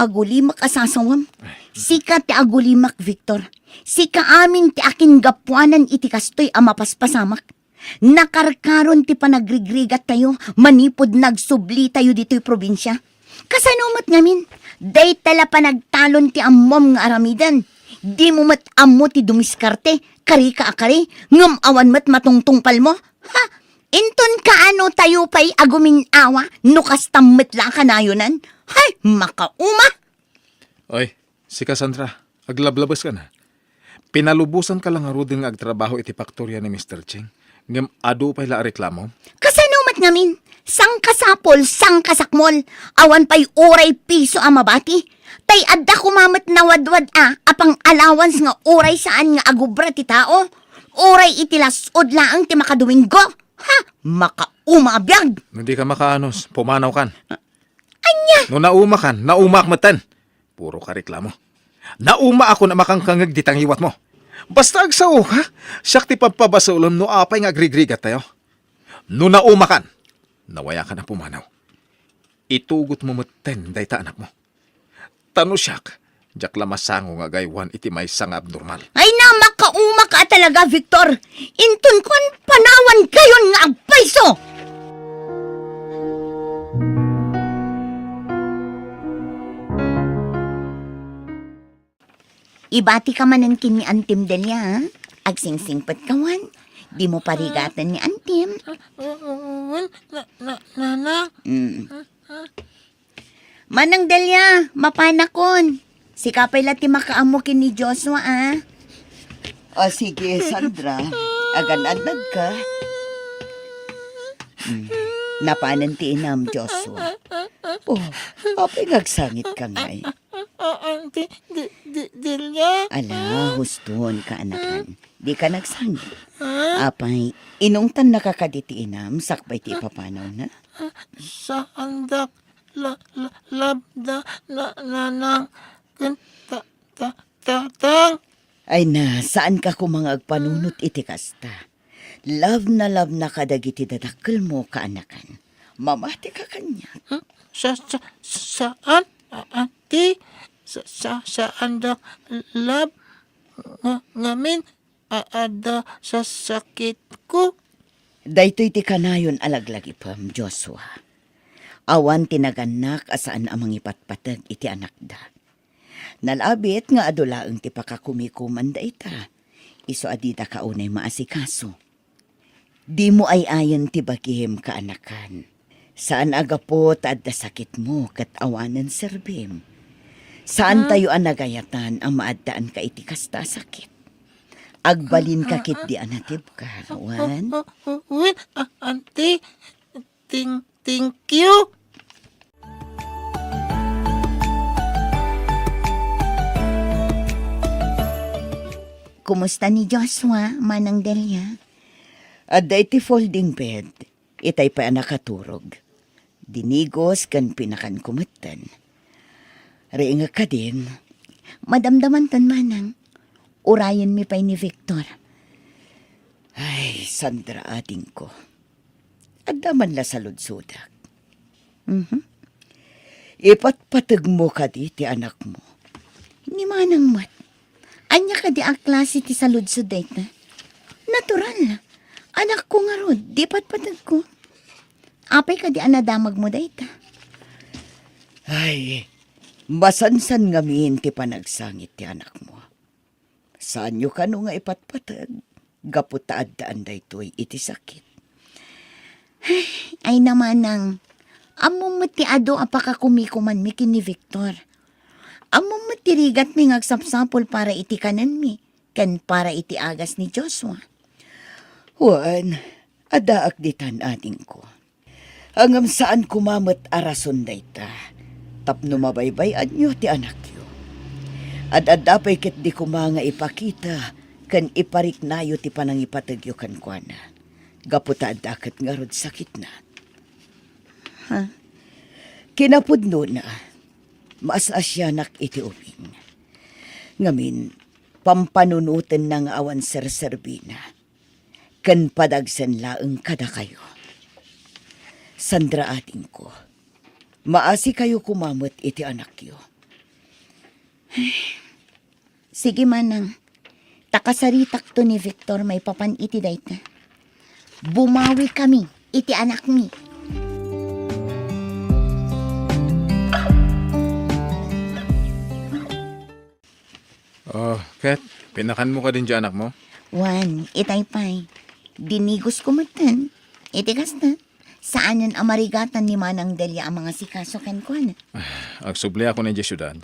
Agulimak a sasawam. Sika ti agulimak, Victor. Sika amin ti akingapuanan iti kastoy a mapaspasamak. Nakarkaron ti panagrigrigattayo manipud nagsublitayo ditoy probinsia. Kasano met ngamin, dayta la panagtalon ti ammom nga aramiden. Dimo met ammo ti dumiskarte, karika a kari, ngem awan met matungtungpalmo. Ha? Inton kaano tayo pay agumin-awa no kasta met la a kanayonan? Hay, makauma! Oy, sika, Sandra, aglablabeska na. Pinalubosanka la ngaruden nga agtrabaho iti faktoria ni Mister Ching, ngem adu pay la a reklamo? Kasano met ngamin? Sangkasapul, sangkasakmol, awan pay uray piso a mabati. Tay adda koma met nawadwad a, a pang-allowance nga uray saan nga agubra ti tao. Uray iti las-ud laeng ti makadominggo. Ha? Makauma a biag! No di ka makaanos, pumanawkan. Ania? No naumakan, naumaak metten. Puro ka reklamo. Naumaakon a makangkangeg dita ngiwatmo. Basta agsaoka, siak ti pabpabasolem no apay nga agrigrigattayo. No naumakan, nawayakan a pumanaw. Itugotmo metten dayta anakmo. Ta no siak, diak la masango nga agaywan iti maysa nga abnormal. Ay na, makauma ka talaga, Victor! Inton kuan, panawankayon nga agpayso! Ibatika manen ken ni Antim Delia, ha? Agsingsingpet ka wen. Dimo parigaten ni Antim. Ah, ah, ah, na, na, nana. Mm. Ah, ah. Manang Delia, mapanakon. Sika pay la ti makaammo ken ni Joshua, a. O, sige, Sandra. Agan-annad ka. Mm. Napanen ti inam, Joshua. O, apay nga agsangit ka ngay? Ah, ah, di, di, di, Delia. Ala, huston ka, anakan. Di ka nagsangit. Ah? Apay, inungtan na ka kadi ti inam, sakbay ti ipapanawna? Ah, saandak la, la, love na, na, nanang, ken ta, ta, tatang. Ay na, saan ka koma nga agpanunot iti kasta? Love na love na kadagiti dadakkelmo, kaanakan. Mamati ka kaniak. Hmm? Sa, sa, saan? A, anti? Sa, sa, saandak love nga, ngamin a, adda sa sakitko? Daytoy ti kanayon a laglagipem, Joshua. Awan ti nagannak a saan a mangipatpateg iti anakda. Nalabit nga adu laeng ti pakakumikuman dayta, isu a didaka unay maasikaso. Dimo ay-ayen ti bagim, kaanakan. Saan a gapu ta adda sakitmo ket awanen serbim. Saan tayo a nagayatan a maaddaanka iti kasta a sakit. Agbalinka ketdi a natibka, wen? Wen, a, anti, ting, thank you. Kumusta ni Joshua, Manang Delia? Adda iti folding bed. Itay pay a nakaturog. Dinigos ken pinakanko metten. Riingek kadin. Madamdamanton, Manang. Urayenmi pay ni Victor. Ay, Sandra, adingko. Adda man la saludsodak. Mhm. Ipatpategmo kadi ti anakmo? Ni Manang met. Ania kadi a klase ti saludsod dayta? Natural. Anakko ngarud, di patpategko. Apay kadi a nadamagmo dayta? Ay, masansan ngamin ti panagsangit ti anakmo. Saanyo kano nga ipatpateg gapu ta addaan daytoy iti sakit. Ay, Manang, ammom met ti adu a pakakumikumanmi ken ni Victor. Ammom met ti rigatmi nga agsapsapul para iti kanenmi ken para iti agas ni Joshua. Wen, addaak ditan, adingko. Ngem saan koma met a rason dayta tapno mabaybay-anyo ti anakyo. Ad-adda pay ketdi koma nga ipakita ken ipariknayo ti panangipategyo kenkuana, gapu ta adda ket ngarud sakitna. Ha? Kinapudnona, maas-asianak iti ubing. Ngamin, pampanunotenna nga awan serserbina, ken padagsen laeng kadakayo. Sandra, adingko, maasikayo koma met iti anakyo. Sige, manang. Ta kasaritakto ni Victor maipapan iti dayta. Bumawikami iti anakmi. Oh, Ket, pinakanmo kadin ti anakmo? Wen, itay pay. Dinigosko metten. Iti kasta, saanen a marigatan ni Manang Delia a mangasikaso kenkuana. Agsubliakon idiay siudad.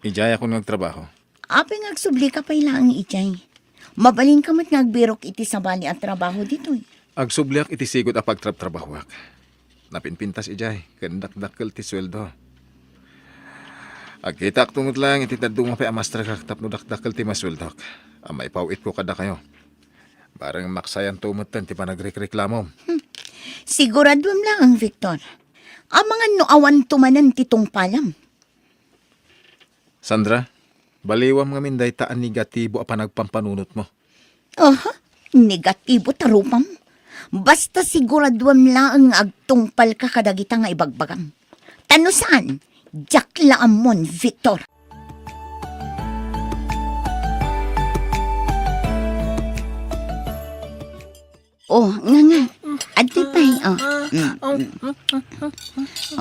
Idiayakon nga agtrabaho. Apay nga agsublika pay laeng idiay? Mabalinka met nga agbirok iti sabali a trabaho ditoy. Agsubliak iti sigud a pagtrabtrabahoak. Napinpintas idiay, ken dakdakkel ti sueldo. Agkitaakto met laeng iti dadduma pay a masterkak tapno dakdakkel ti masueldok a maipawitko kadakayo. Bareng maksayanto metten ti panagrekreklamom. Hmm. Siguraduem laeng, Victor. Amangan no awanto manen ti tungpalam. Sandra, baliwam ngamin dayta a negatibo a panagpampanunotmo. Aha, negatibo ta rupam. Basta siguraduem laeng nga agtungpalka kadagita nga ibagbagam. Ta no saan, diak la ammon, Victor. Oh, nga, nga. Adtoy pay, oh. Mm, mm.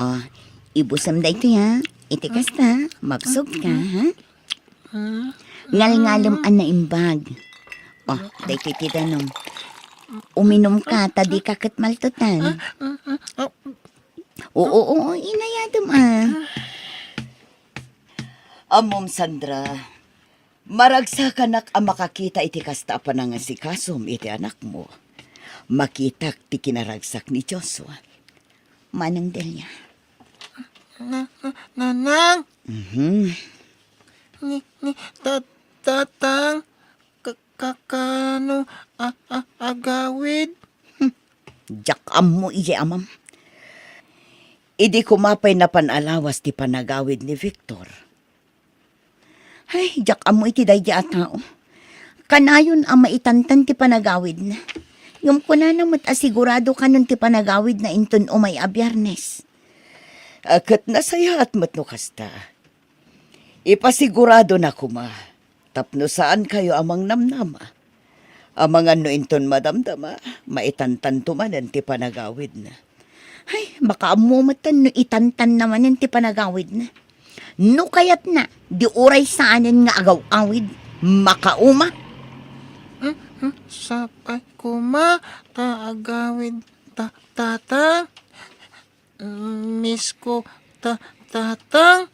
Oh, ibusem daytoy, ha. Iti kasta, mabsog ka, ha? Ngalngalem a naimbag. Oh, daytoy ti danum. Uminum ka, ta di ka ket maltutan. Oo, oo, inayadem, ah. Ammom, Sandra, maragsakanak a makakita iti kasta a panangasikasom iti anakmo. Makitak ti kinaragsak ni Joshua. Manang Delia. Na, na, nanang? Mhm. Ni, ni, ta-, tatang? Ka-, ka-, kano a-, a-, agawid? Hmm. Diak ammo idiay amam. Idi koma pay napan a lawas ti panagawid ni Victor. Ay, diak ammo iti daydi a tao. Kanayon a maitantan ti panagawidna. Ngem kunana met a sigurado kanon ti panagawidna inton umay a Biernes. A, ket nasayaat met no kasta. Ipasiguradona koma tapno saankayo a mangnamnama. Amangan no inton madamdama, maitantanto manen ti panagawidna. Ay, makaammo metten no itantanna manen ti panagawidna. No kayatna, di uray saanen nga agaw-awid, makauma. Hmm, hmm, sapay koma ta agawid ta-, tata. Miss ko, ta-, tatang?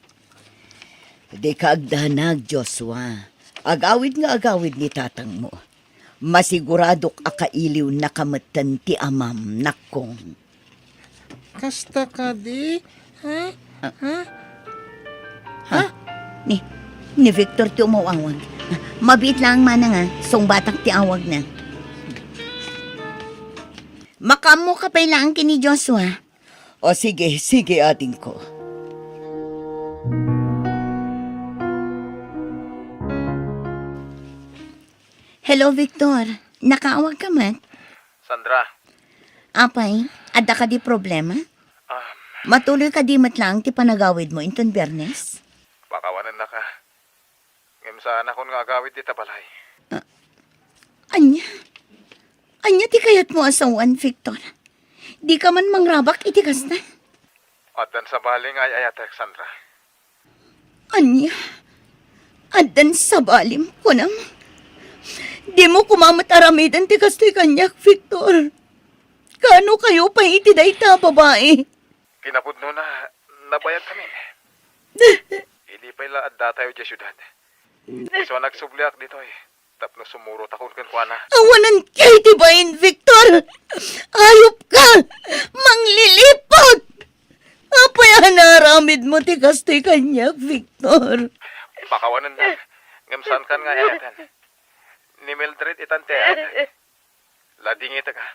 Dika agdanag, Joshua. Agawid nga agawid ni tatangmo. Masiguradok a kailiwnaka metten ti amam, nakkong. Kasta kadi? Ha? Ah. Ha? Ha? Ni, ni Victor ti umaw-awag. Mabiit laeng manang, a, sungbatak ti awagna. Makaammoka pay laeng ken ni Joshua. O, sige, sige, adingko. Hello, Victor. Nakaawag ka met? Sandra. Apay, adda kadi problema? Ah. Matuloy kadi met laeng ti panagawidmo inton Biernes? Pakawanennaka. Ngem saanakon nga agawid dita balay. Ah, ania? Ania ti kayatmo a sawen, Victor? Dika man mangrabak iti kasta? Addan sabali nga ay-ayatek, Sandra. Ania? Addan sabalim, kunam? Dimo koma met aramiden ti kastoy kaniak, Victor. Kaano kayo pay iti dayta a babai? Kinapudnona, nabayagkami. Idi pay la addatayo idiay siudad. Isu a nagsubliak ditoy tapno sumurotakon kenkuana. Awanan kay ti bain, Victor! Ayop ka! Mang Liliput! Apay a naaramidmo ti kastoy kaniak, Victor? Pakawanennak, ngem saankan nga ayaten. Ni Mildred itan ti ayatek. Ladingitek, a.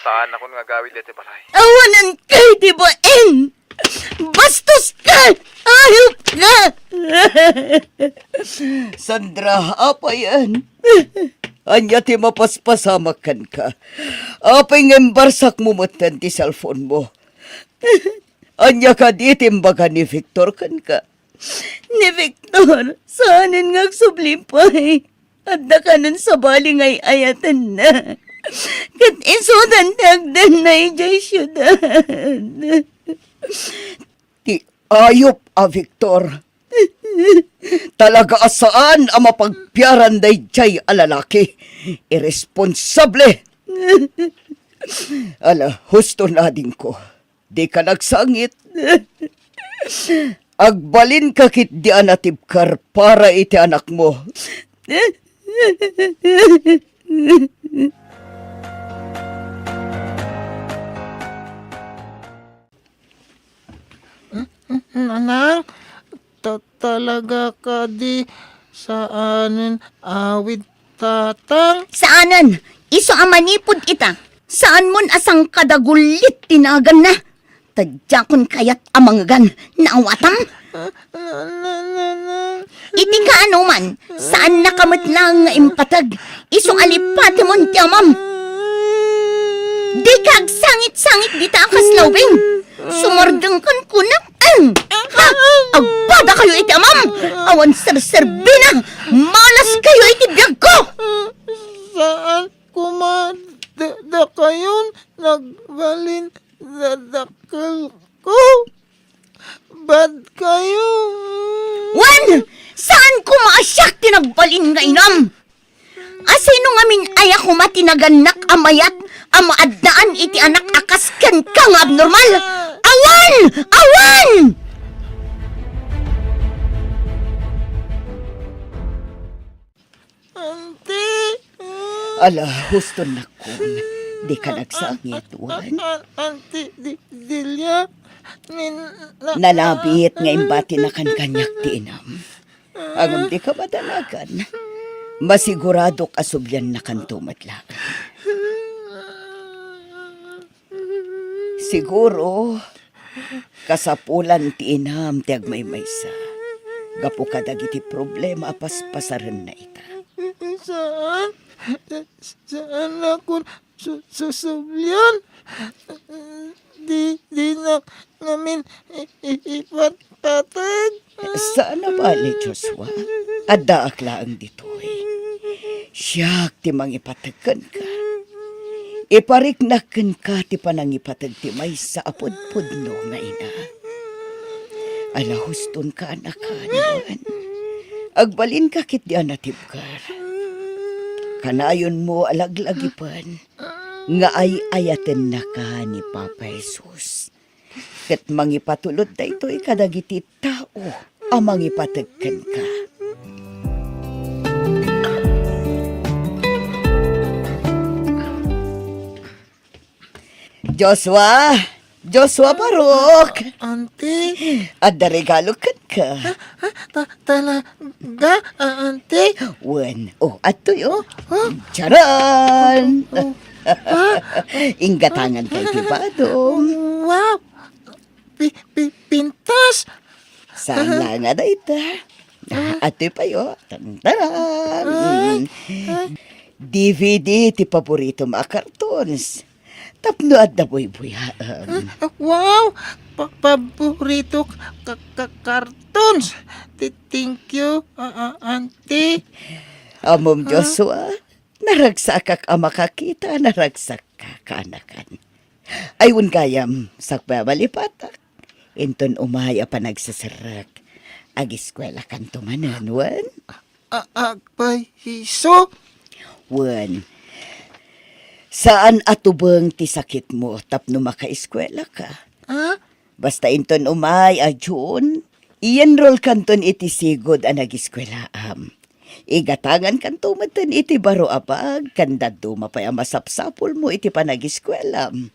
Saannakon nga agawid iti balay. Awanen kay ti bain! Bastos ka! Ayop ka! Sandra, apayen? Ania ti mapaspasamak kenka? Apay nga imbarsakmo metten ti cellphone mo? Ania kadi ti imbaga ni Victor kenka? Ni Victor, saanen nga agsubli pay. Adda kanen sabali nga ay-ayatenna. Ket isudan ti agdanna idiay siudad. Ti ayop a Victor. Talaga a saan a mapagpiaran daydiay a lalaki. Irresponsable. Ala, husto nadingko. Dika nagsangit. Agbalinka ketdi a natibker para iti anakmo. Nanang, ta-, talaga kadi saanen awid Tatang? Saanen, isu a manipud ita, saanmon a sangkadagullit ti naganna. Ta diakon kayat a mangegan, naawatam? Iti kaanoman, saannaka met laeng nga impateg, isu a lipatemon ti amam. Dika agsangit-sangit dita a kasla ubing. Sumardengkan kunak. Em! Ha? Agpadakayo iti amam! Awan serserbina! Malas kayo iti biagko! Saan koma da-, dakayon nagbalin da-, dakkelko? Bad kayo. Wen! Saan koma a siak ti nagbalin nga inam? A sino ngamin aya koma ti nagannak a mayat a maaddaan iti anak a kas kenka nga abnormal? Awan! Awan! Auntie! Ala, husto nakon. Dika nagsangit, wen? A-, a-, Auntie Di-, Delia, nin-, na-, Nalabit nga imbatinakan kaniak ti inam. Ngem dika madanagan. Masiguradok a subliannakanto met laeng. Siguro, kasapulan ti inam ti agmaymaysa gapu kadagiti problema a paspasarenna ita. Saan? Saan a kon su-, susublian? Di, dinak ngamin i-, i-, ipatpateg. Saan a bale, Joshua. Addaak laeng ditoy. Siak ti mangipateg kenka. Ipariknak kenka ti panangipateg ti maysa a pudpudno nga ina. Ala, hustonka a nakan, wen? Agbalinka ketdi a natibker. Kanayonmo a laglagipen nga ay-ayatennaka ni Papa Jesus. Ket mangipatulod daytoy kadagiti tao a mangipateg kenka. Joshua! Joshua Barok! Auntie? Adda regalo kenka. Ah, ah, ta-, talaga, ah, Auntie? Wen, oh, adtoy, oh. Oh. Charan! Oh. Ah. Inggatangan kay ti badom. Wow! Pi-, pi-, pintas? Saan la nga dayta? Ah, adtoy pay, oh. Tantaran! Ay, ay. D V D ti paboritom a cartoons. Tapno adda buybuyaem. Ah, wow! Pa-, paborito ka-, ka-, cartoons. Ti-, thank you, ah, ah, Auntie. Ammom, ah, Joshua, naragsakak a makakita, naragsakka, kaanakan. Ay, wen gayam, sakbay a malipatak. Inton umay a panagseserrek, agiskuelakanto manen, wen? A-, agpayso? Wen, saan a tubeng ti sakitmo tapno makaiskuelaka. Ah? Basta inton umay a June, i-enrollkanton iti sigud a nagiskuelaam. Igatangankanto metten iti baro a bag, ken dadduma pay a masapsapulmo iti panagiskuelam.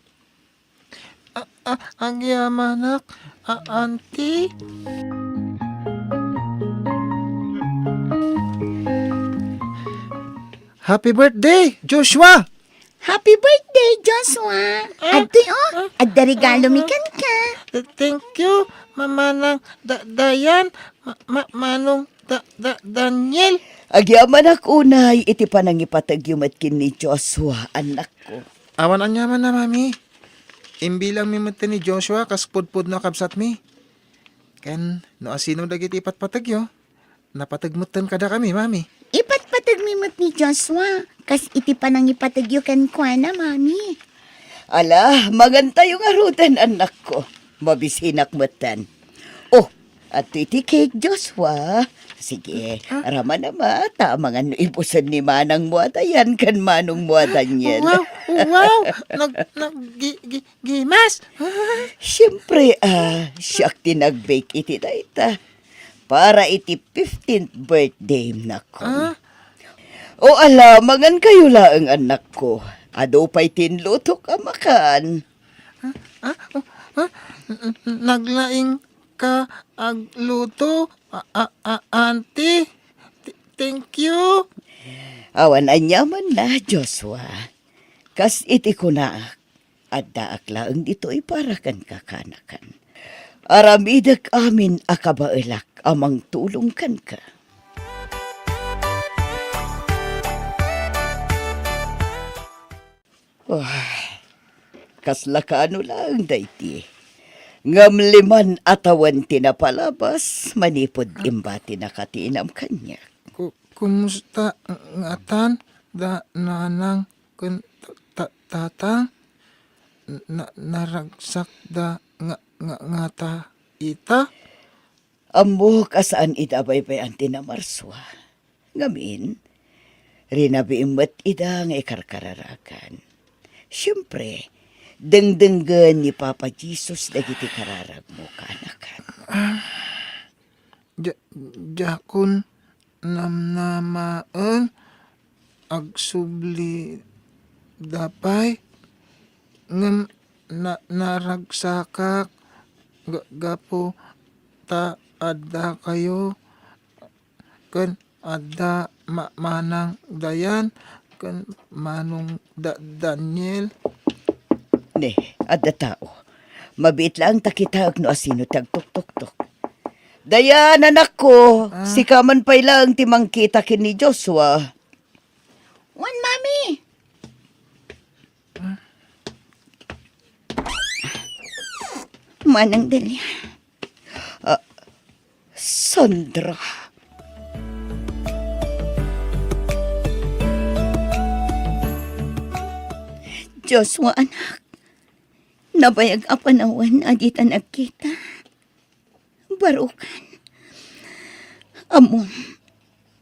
A-, agyamanak, a-, auntie. Happy birthday, Joshua! Happy birthday, Joshua! Ah, adtoy, oh, ah, adda regalo mi, ah, kenka. Thank you, Mamanang Da-, Dayan, Ma-, Ma-, Manong Da-, Da-, Daniel. Agyamanak unay iti panangipategyo met ken ni Joshua, annakko. Awan aniamanna, Mami. Imbilangmi metten ni Joshua kas pudpudno a kabsatmi. Ken no asino dagiti ipatpategyo, napateg metten kadakami, Mami. Ipatpategmi met ni Joshua kas iti panangipategyo kenkuana, Mami. Ala, mangantayo ngaruden, annakko. Mabisinak metten. Oh, adtoy ti cake, Joshua. Sige, ah, ramanama, ta amangan no ibusen ni manangmo a Dayan ken manongmo a Daniel. Wow, wow, nag-, nag-, gi-, gi-, gimas. Siempre, ah, siak ti nag-bake iti dayta. Para iti fifteenth birthday, nako. Ah? O ala, mangankayo laeng, annakko. Adu pay ti inlutok a makan. Ah, ah, oh, ah, n-, n-, naglaing ka agluto, a-, a-, a-, auntie. Th-, thank you. Awan aniamanna, Joshua. Kas iti kunaak, addaak laeng ditoy para kenka, kanakan. Aramidek amin a kabaelak a mangtulong kenka. Uy, kasla kaano laeng daydi. Ngem liman a tawen ti napalabas manipud imbatinaka ti inam kaniak. Ku-, kumusta ngatan da nanang ken ta-, ta-, tatang? Na-, naragsakda nga-, nga-, ngata ita? Ammok a saan ida baybay-an ti namarsua. Ngamin, rinabiim met ida nga ikarkararagan. Siempre, dengdenggen ni Papa Jesus dagiti kararagmo, kanakan. Ah, dia-, diakon namnamaen, agsubli da pay, ngem na-, naragsakak ga-, gapu ta adda kayo, ken adda ma-, manang Dayan, ken manong Da-, Daniel. Ne, adda tao. Mabiit laeng ta kitaek no asino ti agtuktoktok. Dayan, anakko, ah, sika man pay laeng ti mangkita ken ni Joshua. Wen, Mami. Manang Delia. Ah, Sandra. Joshua, anak. Nabayag a panawen a dita nagkita. Barukan. Ammom,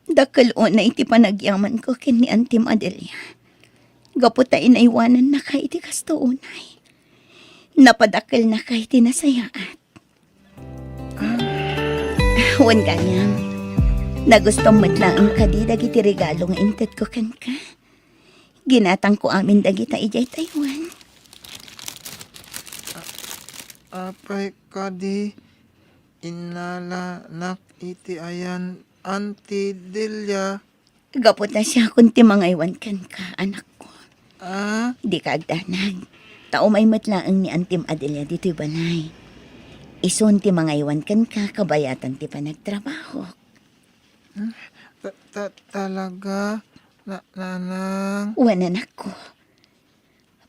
dakkel unay ti panagyamanko ken ni Antim Adelia. Gapu ta inaywanannaka iti kasto unay. Napadakkelnaka iti nasayaat. Ah. Wen gayam, nagustom met laeng kadi dagiti regalo nga intedko kenka? Ginatangko amin dagita idiay Taiwan. A-, apay kadi innalanak iti ayan, Auntie Delia? Gapu ta siakon ti mangaywan kenka, anakko. Ah? Dika agdanag. Ta umay met laeng ni Antim Adelia ditoy balay. Isun ti mangaywan kenka kabayatan ti panagtrabahok. Hmm? Ta-, ta-, talaga, na-, nanang? Wen, anakko.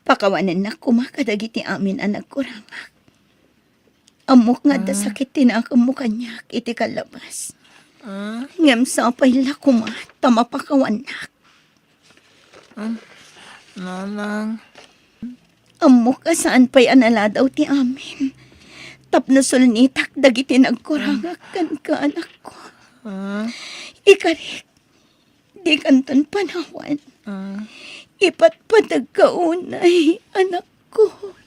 Pakawanennak koma kadagiti amin a nagkurangak. Ammok nga adda, ah, sakit ti nakemmo kaniak iti kallabas. Ah? Ngem sapay la koma ta mapakawannak. Ah, nanang. Ammok a saan pay a naladaw ti amin tapno sulnitak dagiti nagkurangak kenka, anakko. Ah? Ikarik, dikanton panawan. Ah. Ipatpategka unay, anakko.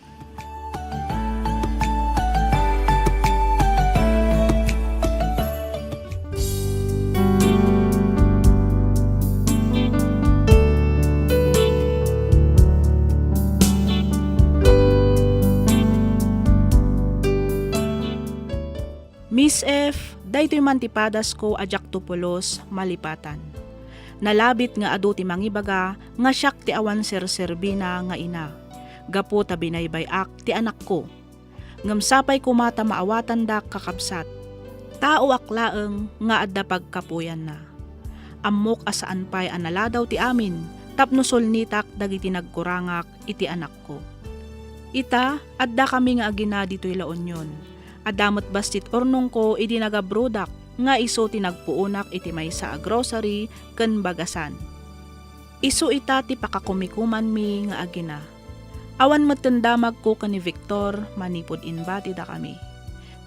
Miss F, daytoy man ti padasko a diakto pulos malipatan. Nalabit nga adu ti mangibaga nga siak ti awan serserbina nga ina, gapu ta binaybay-ak ti anakko. Ngem sapay koma ta maawatandak, kakabsat. Taoak laeng nga adda pagkapuyanna. Ammok a saan pay a naladaw ti amin tapno sulnitak dagiti nagkurangak iti anakko. Ita, addakami nga agina ditoy La Union. Adda met bassit urnongko idi nagabrodak nga isu ti nagpuonak iti maysa a grocery ken bagasan. Isu ita ti pakakumikumanmi nga agina. Awan metten damagko ken ni Victor manipud imbatidakami.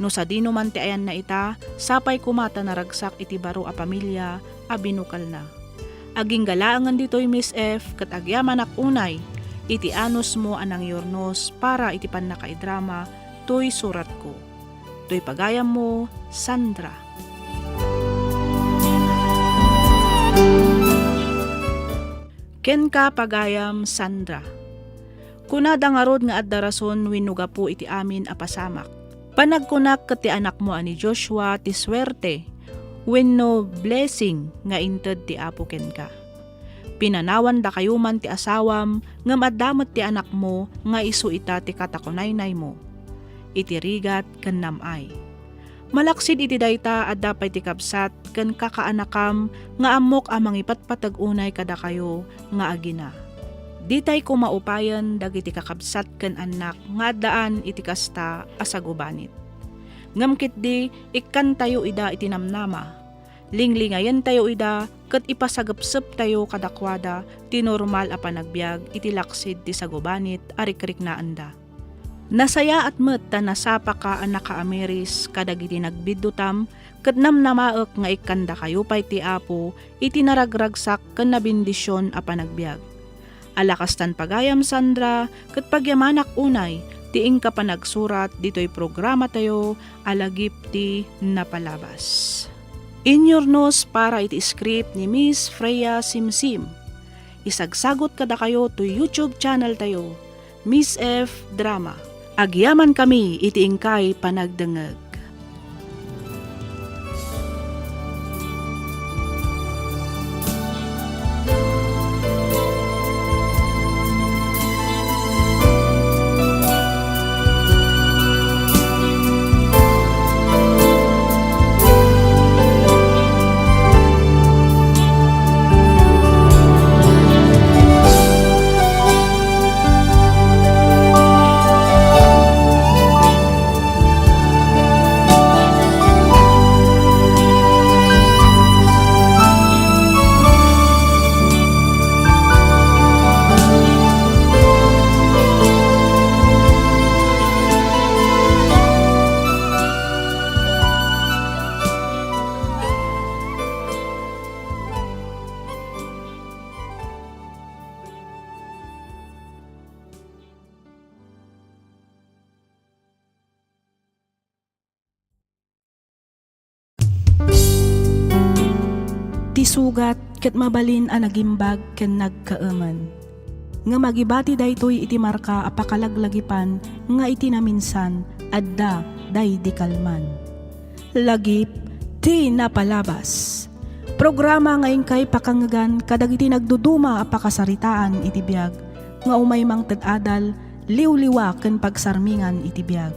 No sadino man ti ayanna ita, sapay koma ta naragsak iti baro a pamilia a binukelna. Agingga laengen ditoy, Miss F, ket agyamanak unay iti anusmo a nangyurnos para iti pannakaidrama toy suratko. Toy pagayammo, Sandra. Kenka, pagayam Sandra. Kunada ngarud nga adda rason wenno gapu iti amin a pasamak. Panagkunak ket ti anakmo a ni Joshua ti suerte wenno blessing nga inted ti Apo kenka. Pinanawandakayo man ti asawam, ngem adda met ti anakmo nga isu ita ti katakunaynaymo iti rigat ken nam-ay. Malaksid iti dayta, adda pay ti kabsat ken kakaanakam nga ammok a mangipatpateg unay kadakayo nga agina. Ditay koma upayen dagiti kakabsat ken annak nga addaan iti kasta a sagubanit. Ngem ketdi, ikkantayo ida iti namnama. Linglingayentayo ida ket ipasagepseptayo kadakuada ti normal a panagbiag iti laksid ti sagubanit a rikriknaenda. Nasayaat met ta nasapaka a nakaamiris kadagiti nagbiddutam, ket namnamaek nga ikkandakayo pay ti Apo iti naragragsak ken nabendision a panagbiag. Ala kastan, pagayam Sandra, ket pagyamanak unay ti inka panagsurat ditoy programatayo a Lagip ti Napalabas. Inyurnos para iti script ni Miss Freya Simsim. Isagsagot kadakayo toy YouTube channel tayo, Miss F Drama. Agyamankami iti inkay panagdengngeg. Ti sugat ket mabalin a nagimbag ken nagkaemen. Ngem agibati daytoy iti marka a pakalaglagipan nga iti naminsan, adda daydi kalman. Lagip ti Napalabas. Programa nga inkay pakangegan kadagiti nagduduma a pakasaritaan iti biag nga umay mangted adal, liwliwa ken pagsarmingan iti biag.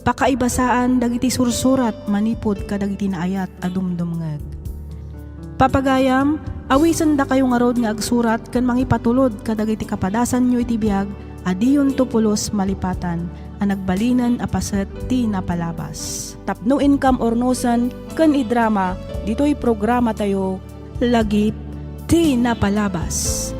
Pakaibasaan dagiti sursurat manipud kadagiti naayat a dumdumngeg. Papagayam, awisendakayo ngarud nga agsurat ken mangipatulod kadagiti kapadasanyo iti biag a diyonto pulos malipatan a nagbalinen a paset ti napalabas. Tapno inkam urnosen ken idrama ditoy programatayo, Lagip ti Napalabas.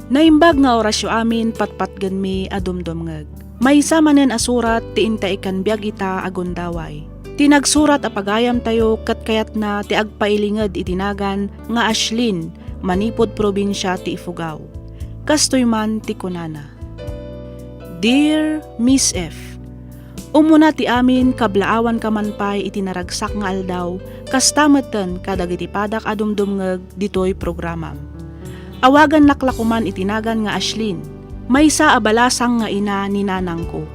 Naimbag nga orasyo amin patpatgenmi a dumdumngeg. Maysa manen a surat ti intaekan biag ita a gundaway. Ti nagsurat a pagayamtayo ket kayatna ti agpailinged iti nagan nga Ashlyn manipud probinsia ti Ifugao. Kastoy man ti kunana, Dear Miss F, Umuna ti amin, kablaawanka man pay iti naragsak nga aldaw, kasta metten kadagiti padak a dumdumngeg ditoy programam. Awagannak la koman iti nagan nga Ashlyn, maysa a balasang nga ina ni nanangko.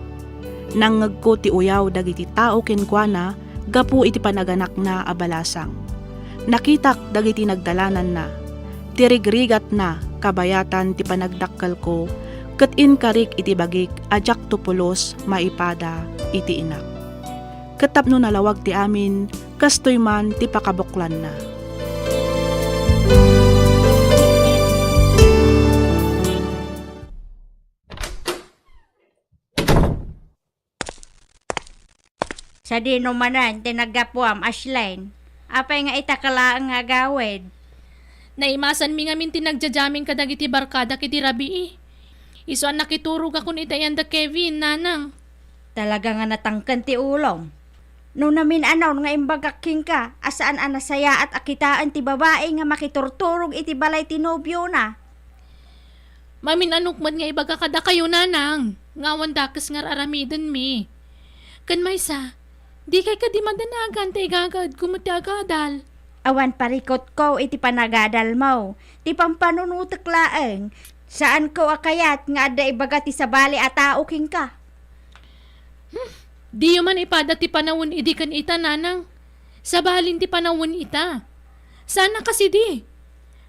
Nangngegko ti uyaw dagiti tao kenkuana gapu iti panaganakna a balasang. Nakitak dagiti nagdalananna, ti rigrigatna kabayatan ti panagdakkelko, ket inkarik iti bagik a diakto pulos maipada iti inak. Ket tapno nalawag ti amin, kastoy man ti pakabuklanna. Sadino manen ti naggapuam, Ashlyn? Apay nga ita ka laeng nga agawid? Naimasanmi ngamin ti nagja-jamming kadagiti barkadak iti rabii. Isu a nakiturogakon ita yan da Kevin, nanang. Talaga nga natangken ti ulom. No namin-anon nga imbagak kenka a saan a nasayaat a kitaen ti babai nga makiturturog iti balay ti nobiona. Mamin-anok met nga ibaga kadakayo, nanang, nga awan dakes nga ar-aramidenmi. Ken maysa, dikay kadi madanagan ta igagaedko met ti agadal? Awan parikutko iti panagadalmo. Ti pampanunotek laeng, saanko a kayat nga adda ibaga ti sabali a tao kenka. Hmm, diyo man ipada ti panawen idi ken ita, nanang. Sabalin ti panawen ita. Saan a kasidi.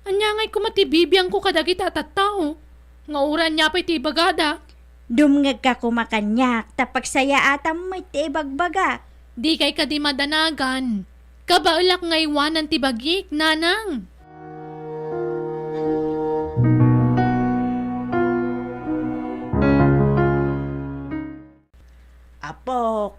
Ania ngay koma ti bibiangko kadagita a tattao? Nga uray ania pay ti ibagada? Dumngegka koma kaniak, ta pagsayaatam met ti ibagbagak. Dikay kadi madanagan. Kabaelak nga iwanan ti bagik, nanang. Apok,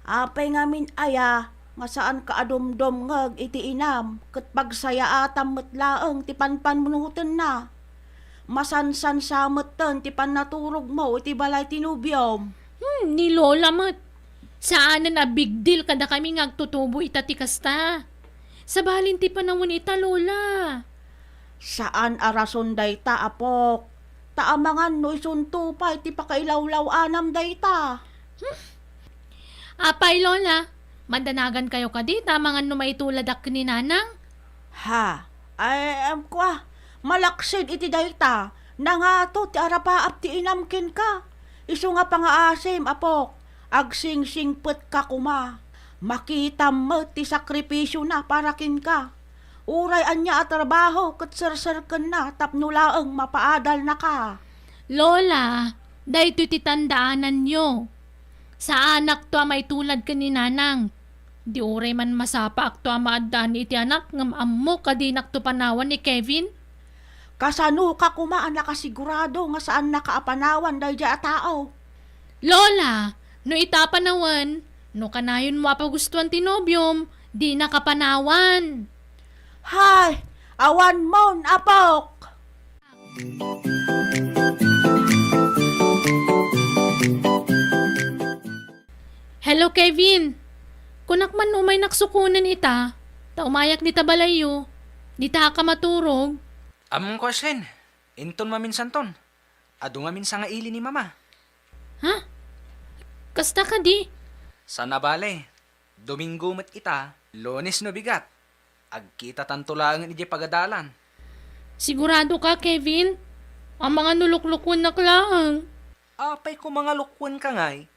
apay ngamin aya nga saanka a dumdumngeg iti inam ket pagsayaatam met laeng ti panpanunotenna? Masansansa metten ti pannaturogmo iti balay ti nobiom. Hmm, ni Lola met. Saanen a big deal kadakami nga agtutubo ita ti kasta. Sabalin ti panawen ita, Lola. Saan a rason dayta, apok. Ta amangan no isunto pay ti pakailawlaw-anam dayta. Hmm? Apay, Lola, madanagan kayo kadi ta amangan no maituladak ni Nanang? Ha? Ay, em, kwa, malaksid iti dayta, nangato ti arapaap ti inam kenka. Isu nga pangaasim, apok, agsingsingpetka koma. Makitam met ti sakripisiona para kenka. Uray ania a trabaho ket serserkenna tapno laeng mapaadalnaka. Lola, daytoy ti tandaananyo. Saanakto a maitulad ken ni Nanang. Di uray man masapaakto a maaddaan iti anak ngem ammok a dinakto panawan ni Kevin. Kasanoka koma a nakasigurado nga saannaka a panawan daydiay a tao? Lola, no ita panawen, no kanayonmo a pagustuan ti nobiom, dinaka panawan. Hay, awanmon, apok! Hello, Kevin. Kunak man no umaynak sukonen ita, ta umayak dita balayyo. Dita ka maturog. Ammom ko, Ashlyn. Inton maminsanton. Adu ngamin sangaili ni Mama. Ha? Kasta kadi? Saan a bale. Domingo met ita, Lunes no bigat. Agkitatanto laengen idiay pagadalan. Sigurado ka, Kevin? Amangan no luklukuennak laeng. Apay ko mangalukuen ka ngay?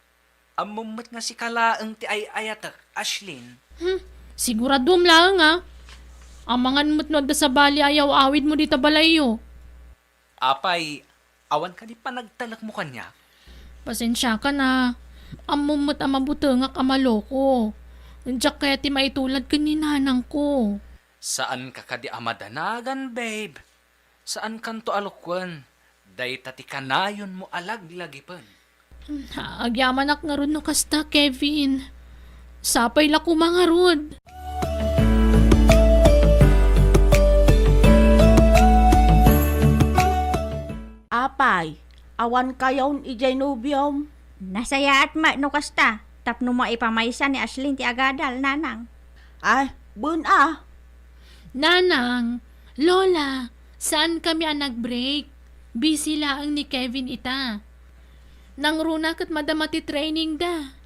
Ammom met nga sika laeng ti ay-ayatek, Ashlyn. Hmm, siguradom laeng a. Amangan met no adda sabali a yaw-awidmo dita balayyo. Apay, awan kadi panagtalekmo kaniak? Pasensiakan a. Ammom met a mabutengak a maloko. Diak kayat ti maitulad ken ni nanangko. Saanka kadi a madanagan, babe. Saankanto a lukuen. Dayta ti kanayonmo a laglagipen. Agyamanak ngarud no kasta, Kevin. Sapay la koma ngarud. Apay, awan kayon idiay nobiom? Nasayaat met no kasta, tapno maipamaysa ni Ashlyn ti agadal, nanang. Ay, wen a. Nanang, Lola, saan kami a nag-break. Busy laeng ni Kevin ita. Nangruna ket madama ti training da.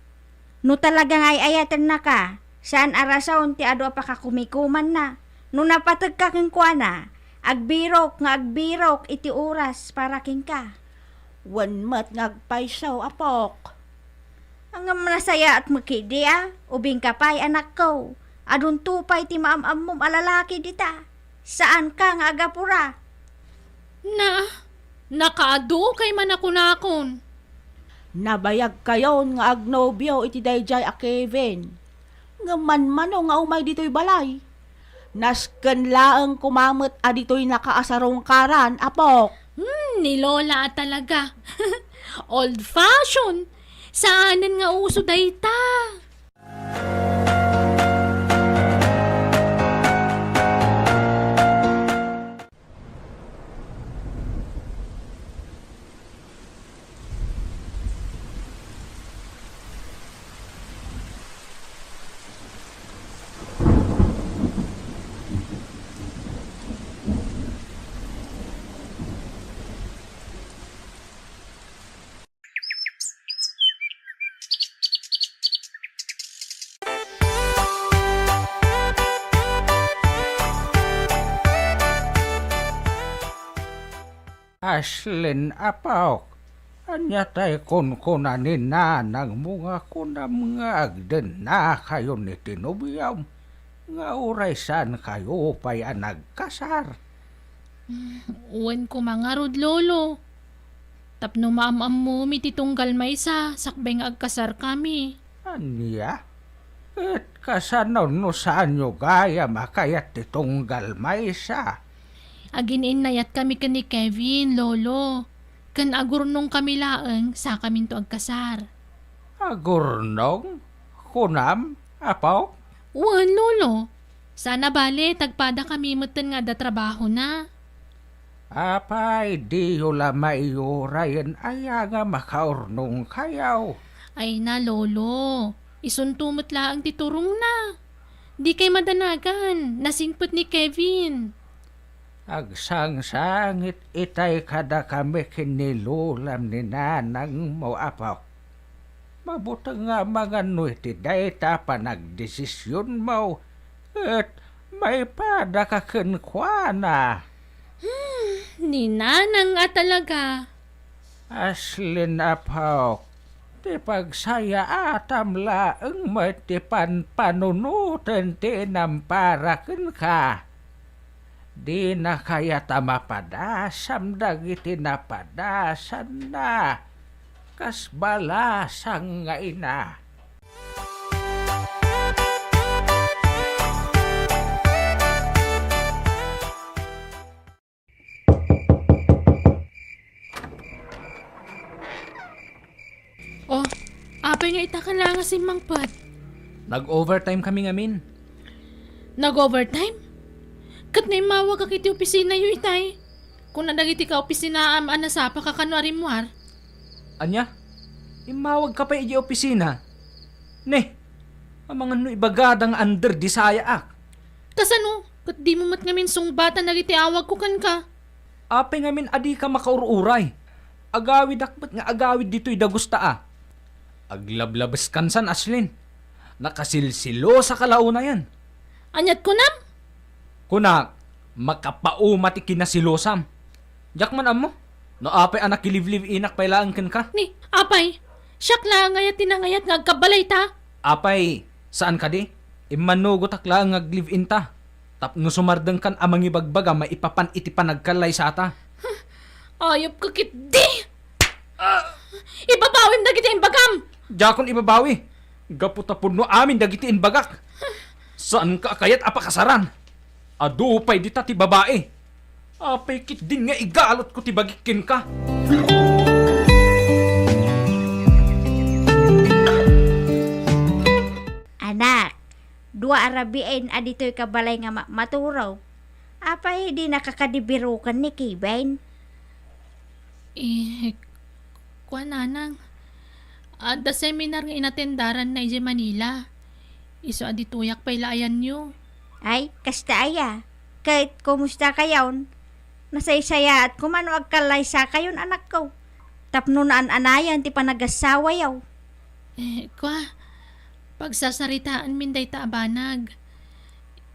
No talaga nga ay-ayatennaka, saan a rason ti adu a pakakumikumanna. No napategka kenkuana, agbirok nga agbirok iti oras para kenka. Wen met nga agpayso, apok. Ngem nasayaat met ketdi a, ubingka pay, anakko. Adunto pay ti maam-ammom a lalaki dita. Saanka nga agapura. Na, nakaadukay man a kunakon. Nabayagkayon nga agnobio iti daydiay a Kevin. Ngem manmano nga umay ditoy balay? Nasken laeng koma met a ditoy nakaasarungkaran, apok. Hmm, ni Lola a talaga. Old fashion. Saanen nga uso dayta. Ashlyn, apok, ania tay kunkuna ni nanangmo nga kunam nga agdennakayon iti nobiom nga uray saankayo pay a nagkasar? Wen koma ngarud, Lolo. Tapno maam-ammomi ti tunggal maysa, sakbay nga agkasarkami. Ania? Ket kasano no saanyo gayam a kayat ti tunggal maysa? Agin-innayatkami ken ni Kevin, Lolo. Ken agurnongkami laeng, sakaminto agkasar. Agurnong? Kunam, apo? Wen, Lolo. Saan a bale, tagpadakami metten nga adda trabahona. Apay, diyo la maiyurayen aya nga makaurnongkayo? Ay na, Lolo. Isunto met laeng ti turongna. Dikay madanagan, nasingpet ni Kevin. Agsangsangit itay kadakami ken ni lolam ni nanangmo, apok. Mabuteng nga amangan no iti dayta a panagdesisionmo, ket maipadaka kenkuana. Hmm, ni nanang a talaga. Ashlyn, apok, ti pagsayaatam laeng met ti panpanunoten ti inampara kenka. Dina kayat a mapadasam dagiti napadasanna kas balasang nga ina. Oh, apay nga ita ka la nga simmangpet? Nag-overtime kami ngamin. Nag-overtime? Ket no immawagak iti opisinayo itay, kuna dagiti kaopisinaam a nasapaka kano a rimmuar. Ania? Immawagka pay idiay opisina? Ne, amangan no ibagada nga under di sayaak. Kasano? Ket dimo met ngamin sungbatan dagiti awagko kenka. Apay ngamin a dika makaur-uray? Agawidak met nga agawid ditoy dagusta a. Aglablabeskan san, Ashlyn. Nakasilsilosaka la unayen. Aniat kunam? Kunak, makapauma ti kinasilosam. Diak man ammo no apay a nakilive-live-inak pay laeng kenka. Ni, apay, siak laeng aya ti nangayat nga agkabbalayta? Apay, saan kadi? Immanugotak laeng nga ag-live-inta. Tapno sumardengkan a mangibagbaga maipapan iti panagkallaysata. Ayupka ketdi! Ah! Ibabawim dagiti imbagam! Diakon ibabawi. Gapu ta pudno amin dagiti imbagak. Saanka a kayat a pakasaran? Adu pay dita ti babai. Apay ketdin nga igalutko ti bagik kenka? Anak, dua a rabiin a ditoyka balay nga ma-, maturo. Apay dinaka kadi biroken ni Kevin? Eh, kuan, nanang. Adda seminar nga inatendaranna idiay Manila. Isu a ditoyak pay la ayanyo. Ay, kasta aya. Ket kumusta kayon? Nasaysayaat koma no agkallaysakayon, anakko. Tapno naan-anayan ti panagassawayo. Eh, kua, Pagsasaritaanmin dayta a banag.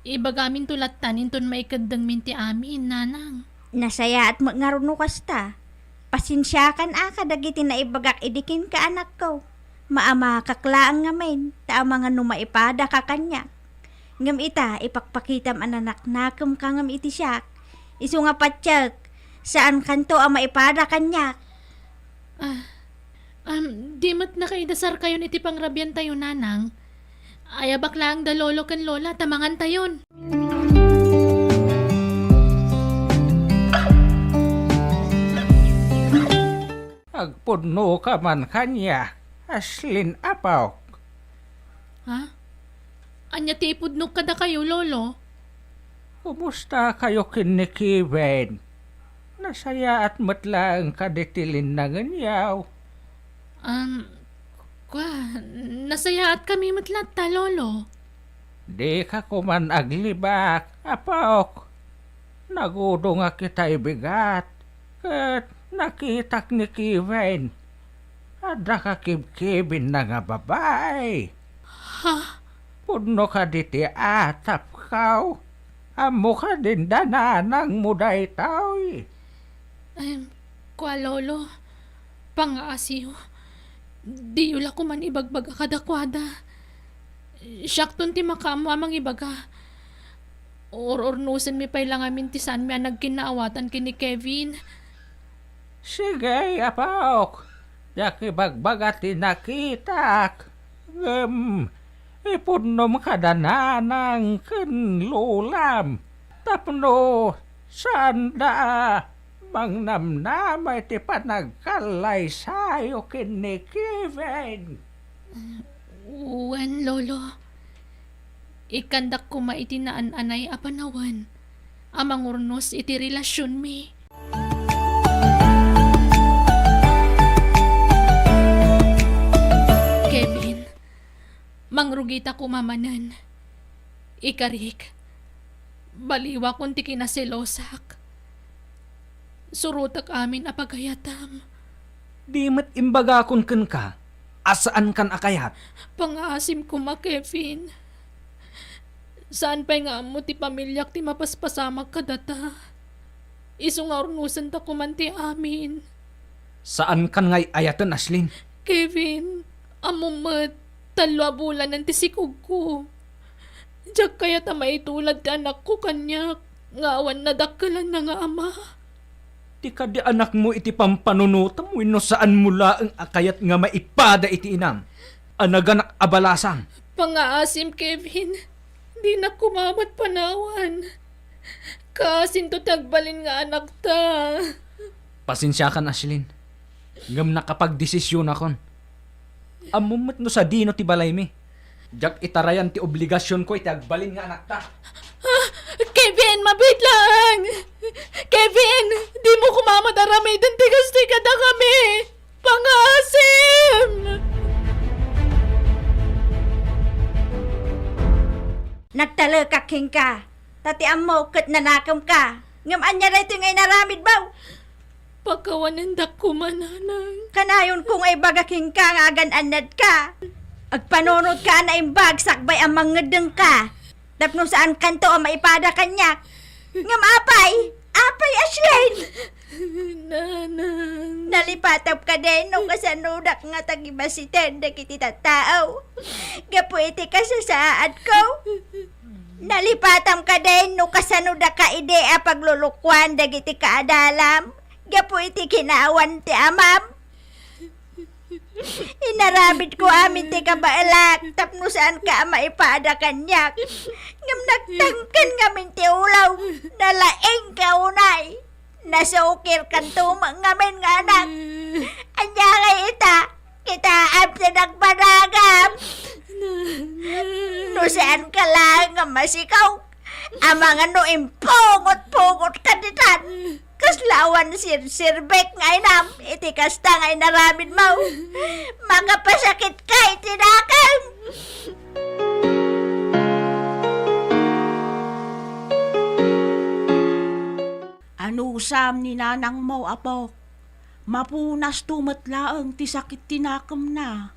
Ibagaminto lattan inton maikeddengmin ti amin, nanang. Nasayaat met ngarud no kasta. Pasensiakan a kadagiti naibagak idi kenka, anakko. Maamakak laeng ngamin, ta amangan no maipadaka kaniak. Ngem ita, ipakpakitam a nanaknakemka ngem iti siak. Isu nga patiek, saankanto a maipada kaniak. Ah, um, di met nakaidasarkayon iti pangrabiantayo, nanang. Ayabak laeng da lolo ken lola ta mangantayon. Agpudnoka man kaniak, Ashlyn, apok. Ha? Ania ti ipudnok kadakayo, lolo? Kumusta kayo ken ni Kevin? Nasayaat met laeng kadi ti linnangenyo? Um, kua, nasayaat kami met latta, lolo. Dika koman aglibak, apok. Nagudongak itay bigat, ket nakitak ni Kevin. Adda kakibkibinna nga babai. Ha? Pudno kadi ti atapkaw? Ammo kadin da nanangmo daytoy? Em, kua, lolo, pangaasiyo. Diyo la koman ibagbaga kadakuada. Siakton ti makaammo a mangibaga. Ur-urnosenmi pay la ngamin ti saanmi a nagkinnaawatan ken ni Kevin. Sige, apok. Diak ibagbaga ti nakitak. Ngem, ipudnom kada nanang ken lolam tapno saanda a mangnamnama iti panagkallaysayo ken ni Kevin. Wen, lolo. Ikkandak koma iti naan-anay a panawen a mangurnos iti relasionmi. Kevin, mangrugita koma manen. Ikarik, baliwakon ti kinaselosak. Surotek amin a pagayatam. Di met imbagakon kenka a saankan a kayat. Pangaasim koma, Kevin. Saan pay nga ammo ti pamiliak ti mapaspasamak kadata. Isu nga urnosenta koman ti amin. Saankan nga ay-ayaten, Ashlyn. Kevin, ammom met, tallo a bulanen ti sikogko. Diak kayat a maitulad ti anakko kaniak nga awan nadakkelanna nga ama. Ti kadi anakmo iti pampanunotam wenno saanmo laeng a kayat nga maipada iti inam a naganak a balasang? Pangaasim, Kevin. Dinak koma met panawan. Kaasinto ti agbalin nga anakta. Pasensiakan, Ashlyn. Ngem nakapagdesisionakon. Ammom met no sadino ti balaymi. Diak itarayan ti obligasionko iti agbalin nga anakta. Ah, Kevin, mabiit laeng! Kevin, dimo koma met aramiden ti kastoy kadakami! Pangaasim! Nagtalekak kenka, ta ti ammok ket nanakemka. Ngem ania daytoy nga inaramidmo? Pakawanendak koma, nanang. Kanayonko nga ibaga kenka nga agan-annadka. Agpanunotka a naimbag sakbay a mangngeddengka. Tapno saankanto a maipada kaniak. Ngem apay? Apay, Ashlyn? Nanang. Nalipatam kadin no kasanodak nga tagibasiten dagiti tattao. Gapu iti kasasaadko. Nalipatam kadin no kasano daka idi a paglulukoan dagiti kaadalam gapu iti kinaawan ti amam. Inaramidko amin ti kabaelak tapno saanka a maipada kaniak. Ngem nagtangken ngamin ti ulo, nalaingka unay. Nasukirkanto met ngamin nga anak. Ania ngay ita? Kitaem ti nagbanagam. No saanka laeng nga masikaw, amangan no impungot-pungotka ditan. Kasla awan sirsirbek nga inam iti kasta nga inaramidmo. Makapasakitka iti dakem. Anusam ni nanangmo, apok. Mapunasto met laeng ti sakit ti nakemna.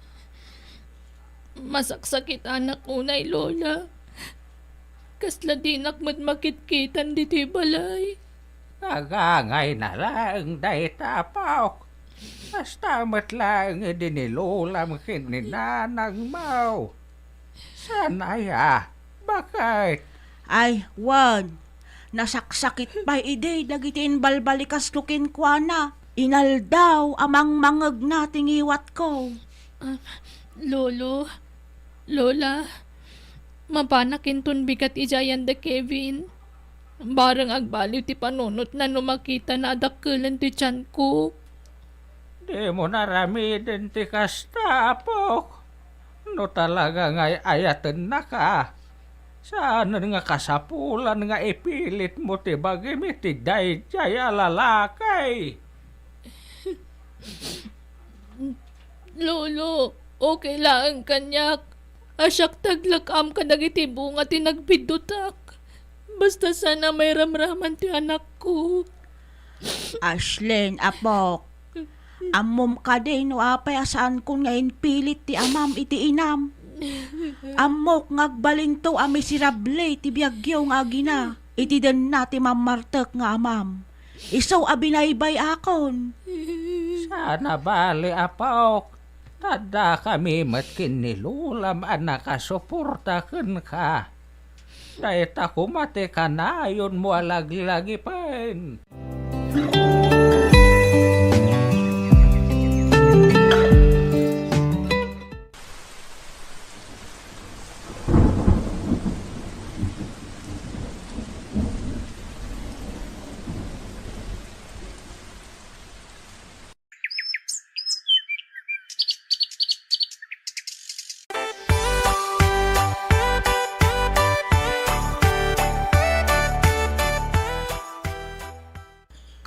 Masaksakitanak unay, Lola. Kasla dinak met makitkitan ditoy balay. Nagangayna laeng dayta, apok. Kasta met laeng idi ni lolam ken ni nanangmo. Saan aya? Baket? Ay, wen. Nasaksakit pay idi dagiti imbalbalikasko kenkuana. Inaldaw a mangmangngegna ti ngiwatko. Ah, Lolo, Lola, mapanak inton bigat idiay ayan da Kevin. Bareng agbaliw ti panunotna no makitana a dakkelen ti tianko. Dimo aramiden ti kasta, apok. No talaga nga ay-ayatennaka, saanen nga kasapulan nga ipilitmo ti bagim iti daydiay a lalaki. Lolo, okay laeng kaniak. A siak ti aglak-am kadagiti bunga ti nagpiddutak. Basta saan a mairamraman ti anakko. Ashlyn, apok, ammom kadi no apay a saankon nga impilit ti amam iti inam? Ammok nga agbalinto a miserable ti biagyo nga agina iti denna ti mammartek nga amam. Isu a binaybay-akon. Saan a bale, apok. Ta addakami met ken ni lolam a nakasuporta kenka. Dayta koma ti kanayonmo a laglagipen.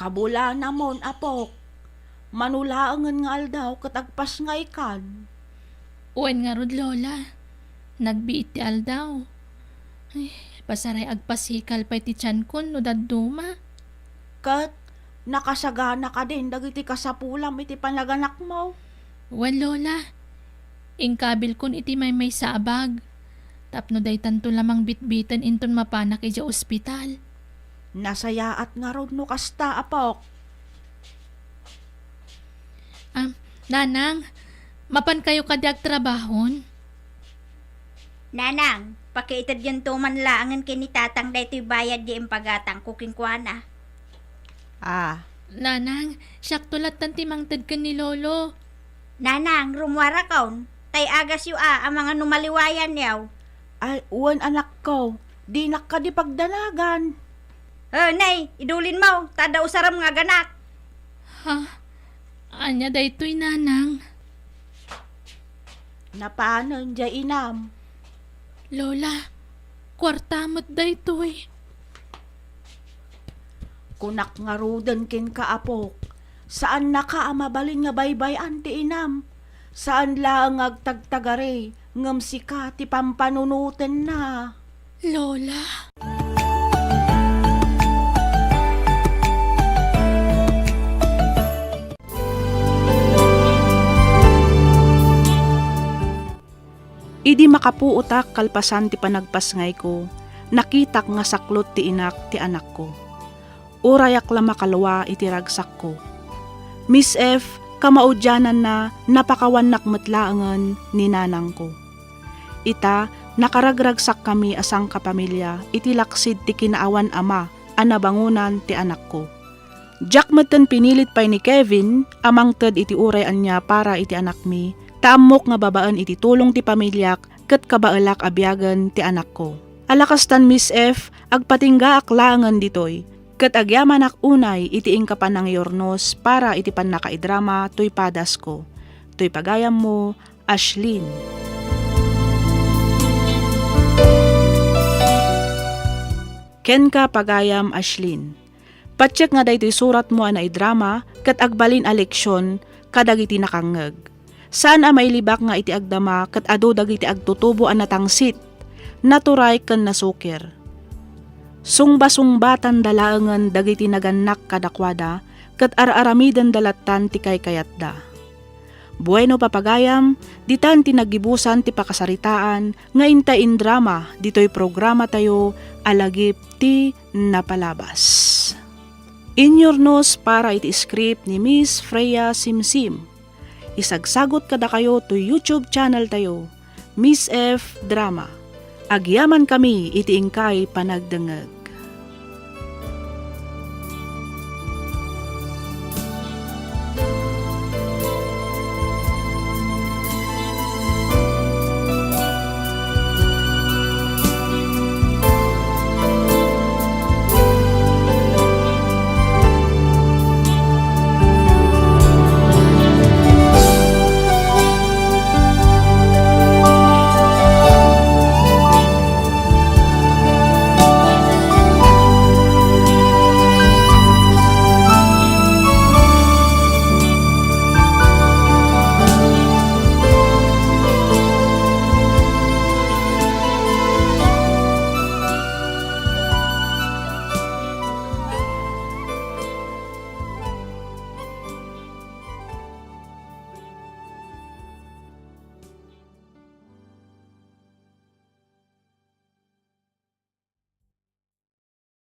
Kabulanamon, apok. Mano laengen nga aldaw ket agpasngaykan. Wen ngarud, Lola. Nagbiit ti aldaw. Ay, pasaray agpasikal pay ti tiankon no dadduma. Ket nakasagana kadin dagiti kasapulam iti panaganakmo? Wen, Lola. Inkabilkon iti maymaysa a bag. Tapno daytanto la mangbitbiten inton mapanak idiay ospital. Nasayaat ngarud no kasta, apok. Ah, Nanang, mapankayo kadi agtrabahon? Nanang, pakiitedyon to man laengen ken ni Tatang daytoy bayad ti impagatangko kenkuana. Ah. Nanang, siakto lattan ti mangted ken ni Lolo. Nanang, rummuarakon. Tay agasyo a, amangan no maliwayanyo. Ay, wen, anakko. Dinak kadi pagdanagan. Eh, nay, idulinmo, ta adda usarem nga aganak. Ha? Ania daytoy, Nanang? Napanen diay inam. Lola, kuarta met daytoy. Kunak ngaruden kenka, apok, saannaka a mabalin nga baybay-an ti inam. Saan laeng nga agtagtagari, ngem sika ti pampanunotenna. Lola. Idi makapuotak kalpasan ti panagpasngayko, nakitak nga saklot ti inak ti anakko. Urayak la makalua iti ragsakko. Miss F, kamaudiananna, napakawannak met laengen ni nanangko. Ita, nakaragragsakkami a sangkapamilia iti laksid ti kinaawan ama a nabangonan ti anakko. Diak metten pinilit pay ni Kevin a mangted iti uray ania para iti anakmi, ta ammok nga babaen iti tulong ti pamiliak ket kabaelak a biagen ti anakko. Ala kastan, Miss F, agpatinggaak laengen ditoy, ket agyamanak unay iti inka panangiurnos para iti pannakaidrama toy padasko. Toy pagayammo, Ashlyn. Kenka, pagayam Ashlyn. Patiek nga daytoy suratmo a naidrama ket agbalin a leksion kadagiti nakangngeg. Saan a mailibak nga iti agdama ket adu dagiti agtutubo a natangsit, naturay ken nasukir. Sungbasungbatan da laengen dagiti nagannak kadakuada ket ar-aramidenda lattan ti kaykayatda. Bueno, papagayam, ditan ti naggibusan ti pakasaritaan nga inta indrama ditoy programatayo a Lagip ti Napalabas. Inyurnos para iti script ni Miss Freya Simsim. Isagsagot kadakayo to YouTube channel tayo, Miss F Drama. Agyaman kami iti inkay panagdengngeg.